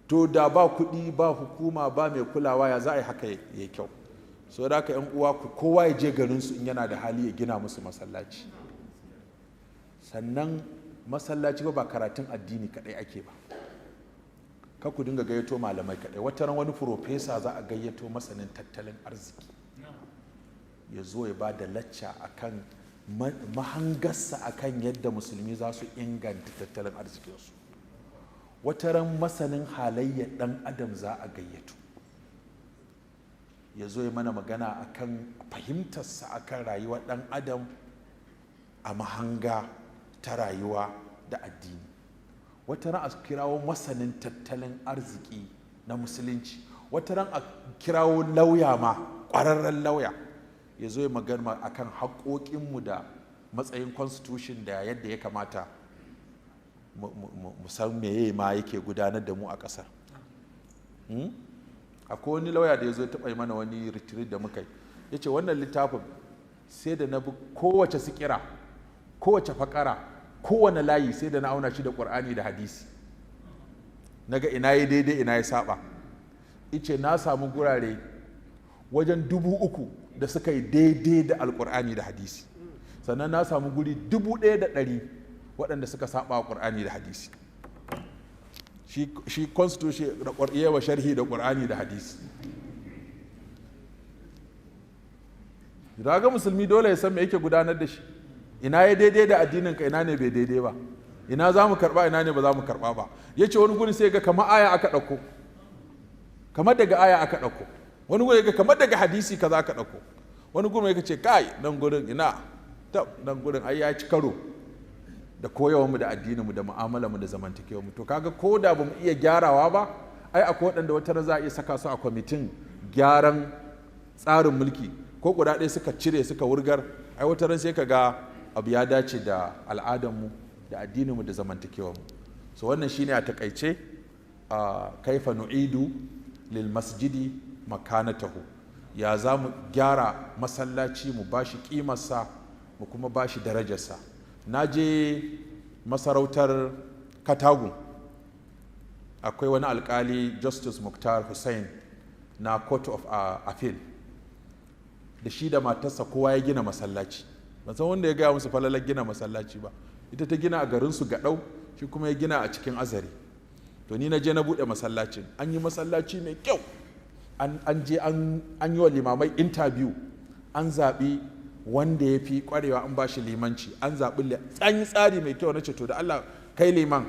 To da ba kuɗi, ba hukuma, ba mai kulawa, ya za a yi haka ya kyau? So da haka yan uwa, ku kowa ya je garin su in yana da hali ya gina musu masallaci. Sannan masallaci ba karatun addini kaɗai ake ba, ka ku dinga gayyato malamai kaɗai. Wata ran wani profesa za a gayyato, masanin tattalin arziki, ya zo ya ba da lacca akan mahangarsa akan yadda musulmi za su inganta tattalin arzikinsu. Wata ran masanin halayyar ɗan adam za a gayyato, ya zo ya mana magana akan fahimtarsa akan rayuwar ɗan adam a mahanga ta rayuwa da addini. Wata ran a kirawo masanin tattalin arziki na musulunci. Wata ran a kirawo lauya ma, ƙwararren lauya, ya zo ya magana akan haƙoƙinmu da matsayin constitution da yadda ya kamata mu san meye ma yake gudanar da mu a ƙasar. Akwai wani lauya da ya zo ya taɓa yi mana wani retreat da muka yi, ya ce wannan littafin sai da na bi kowace sikira, kowace fakara, kowane layi, sai da na auna shi da ƙur'ani da hadisi, na ga ina ya daidai, ina ya saba. Ice na samu gurare wajen 3000 da suka yi daidai da alƙur'ani da hadisi, sannan na samu guri 1100 waɗanda suka saba ƙur'ani da hadisi. Shi constitution da yawa sharhi da ƙur'ani da hadisi. Ga musulmi dole ya san me yake gudanar da shi, ina ya daidai da addinin ka, ina ne bai daidai ba, ina za mu karba, ina ne ba za mu karba ba. Ya ce wani guri sai ga kamar aya aka ɗauko, kamar daga aya aka ɗauko, wani guri ga kamar daga hadisi kaza aka ɗauko, wani guri ya ce kai nan gurin ina tab, nan gurin ai ya ci karo da koyawarmu da addininmu da mu'amalarmu da zamantakewarmu. To kaga ko da bamu iya gyarawa ba, ai akwai waɗanda wata za a iya saka su a kwamitin gyaran tsarin mulki, ko guda ɗaya suka cire suka wurgar, ai wata ran sai ka ga abu ya dace da al'adarmu da addininmu da zamantakewarmu. So wannan shine a takaice kaifa nu'idu lil masjidi makanatahu, ya za mu gyara masallaci mu bashi kimarsa mu kuma bashi darajarsa. Na je masarautar Katagun, akwai wani alkali Justice Muktar Hussein na Court of Appeal, da shi da matarsa kowa ya gina masallaci. Ban san wanda ya gaya musu falalar gina masallaci ba. Ita ta gina a garinsu Gaɗau, shi kuma ya gina a cikin Azare. To ni na je na buɗe masallacin, an yi masallaci mai kyau, an je an yi wa limamai interview, an zaɓi wanda ya fi ƙwarewa an ba shi limanci, an zaɓi, an yi tsari mai kyau. Na ce to da Allah kai liman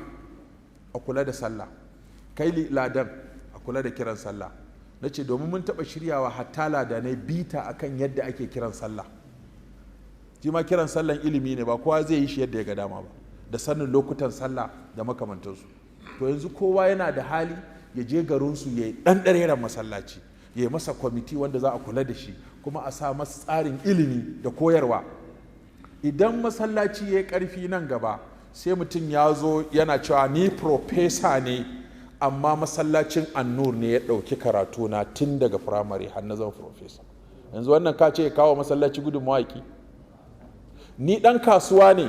a kula da sallah, kai ladan a kula da kiran sallah. Na ce domin mun taɓa shiryawa hatta ladanai bita akan yadda ake kiran sallah. Shi ma kiran sallan ilimi ne, ba kowa zai yi shi yadda ya ga dama ba, da sanin lokutan sallah da makamantansu. To yanzu kowa yana da hali ya je garinsu ya yi ɗanɗareren masallaci, ya yi masa kwamiti wanda za a kula da shi, kuma a sa masa tsarin ilimi da koyarwa. Idan masallaci ya yi ƙarfi nan gaba, Sai mutum ya zo yana cewa ni professor ne, amma masallacin Annur ne ya ɗauki karatu na tun daga firamare har na zama professor. Yanzu wannan ka ce ya kawo masallaci gudunmawa ki? Ni ɗan kasuwa ne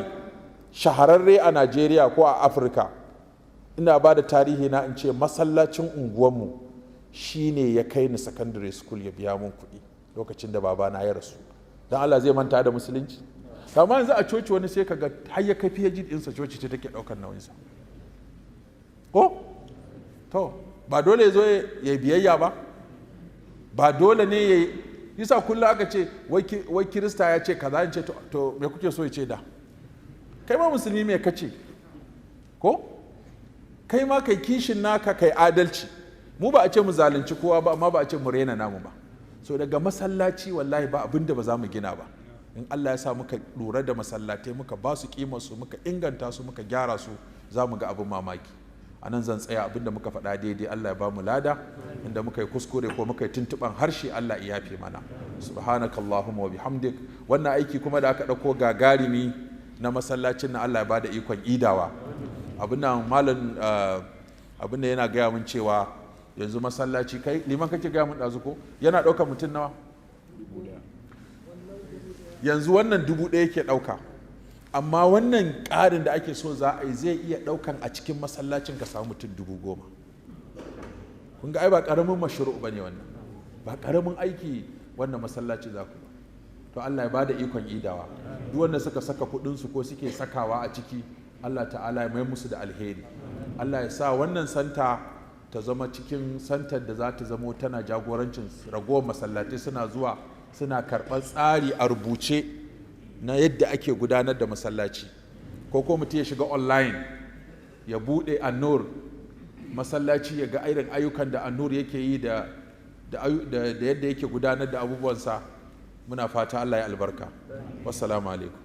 shahararre a Najeriya ko a Afirka, ina ba da tarihi na in ce masallacin unguwanmu shine ya kai ni secondary school, ya biya mun kuɗi lokacin da babana ya rasu. Don Allah zai manta da musulunci? Amma yanzu a coci wani sai kaga har ya kai PhD ɗinsa, coci ce take ɗaukar nauyinsa. Ko to ba dole ya zo ya biyayya ba, ba dole ne ya yasa. Kullum aka ce wai Kirista ya ce kaza, in ce to me kuke so ya ce? Da kai ma musulmi me kace? Ko kai ma kai kishin naka, kai adalci. Mu ba a ce mu zalunci kowa ba, amma ba a ce mu rena namu ba. So daga masallaci, wallahi ba abin da ba za mu gina ba in Allah ya sa muka lura da masallatai, muka ba su kimar su, muka inganta su, muka gyara su, za mu ga abin mamaki. A nan zan tsaya. Abin da muka faɗa daidai, Allah ya ba mu lada. Inda muka yi kuskure ko muka yi tuntuɓan harshe, Allah ya yafe mana. Subhanakallahumma wa bihamdik. Wannan aiki kuma da aka ɗauko gagarumi na masallacin na, Allah ya bada ikon idawa. Abin nan, malam, abin da yana gaya mun cewa yanzu masallaci, kai liman kake gaya mun ɗazu, ko yana ɗaukar mutum nawa yanzu? Wannan 1000 ke ɗauka, amma wannan ƙarin da ake so za a yi zai iya ɗaukan a cikin masallacin ka samu mutum 10,000. Kun ga ai ba ƙaramin mashru ba ne wannan, ba ƙaramin aiki wannan masallaci za ku ba. To Allah ya bada ikon idawa. Duk wanda suka saka kuɗinsu ko suke sakawa a ciki, Allah ta'ala ya mai musu da alheri. Allah ya sa wannan center ta zama cikin santar da za ta zamo tana jagorancin ragowar masallatai, suna zuwa suna karɓar tsari a rubuce na yadda ake gudanar da masallaci, ko mutum ya shiga online ya buɗe Annur masallaci, ya ga irin ayyukan da Annur yake yi da yadda yake gudanar da abubuwansa. Muna fata Allah ya albarka. Wassalamu alaikum.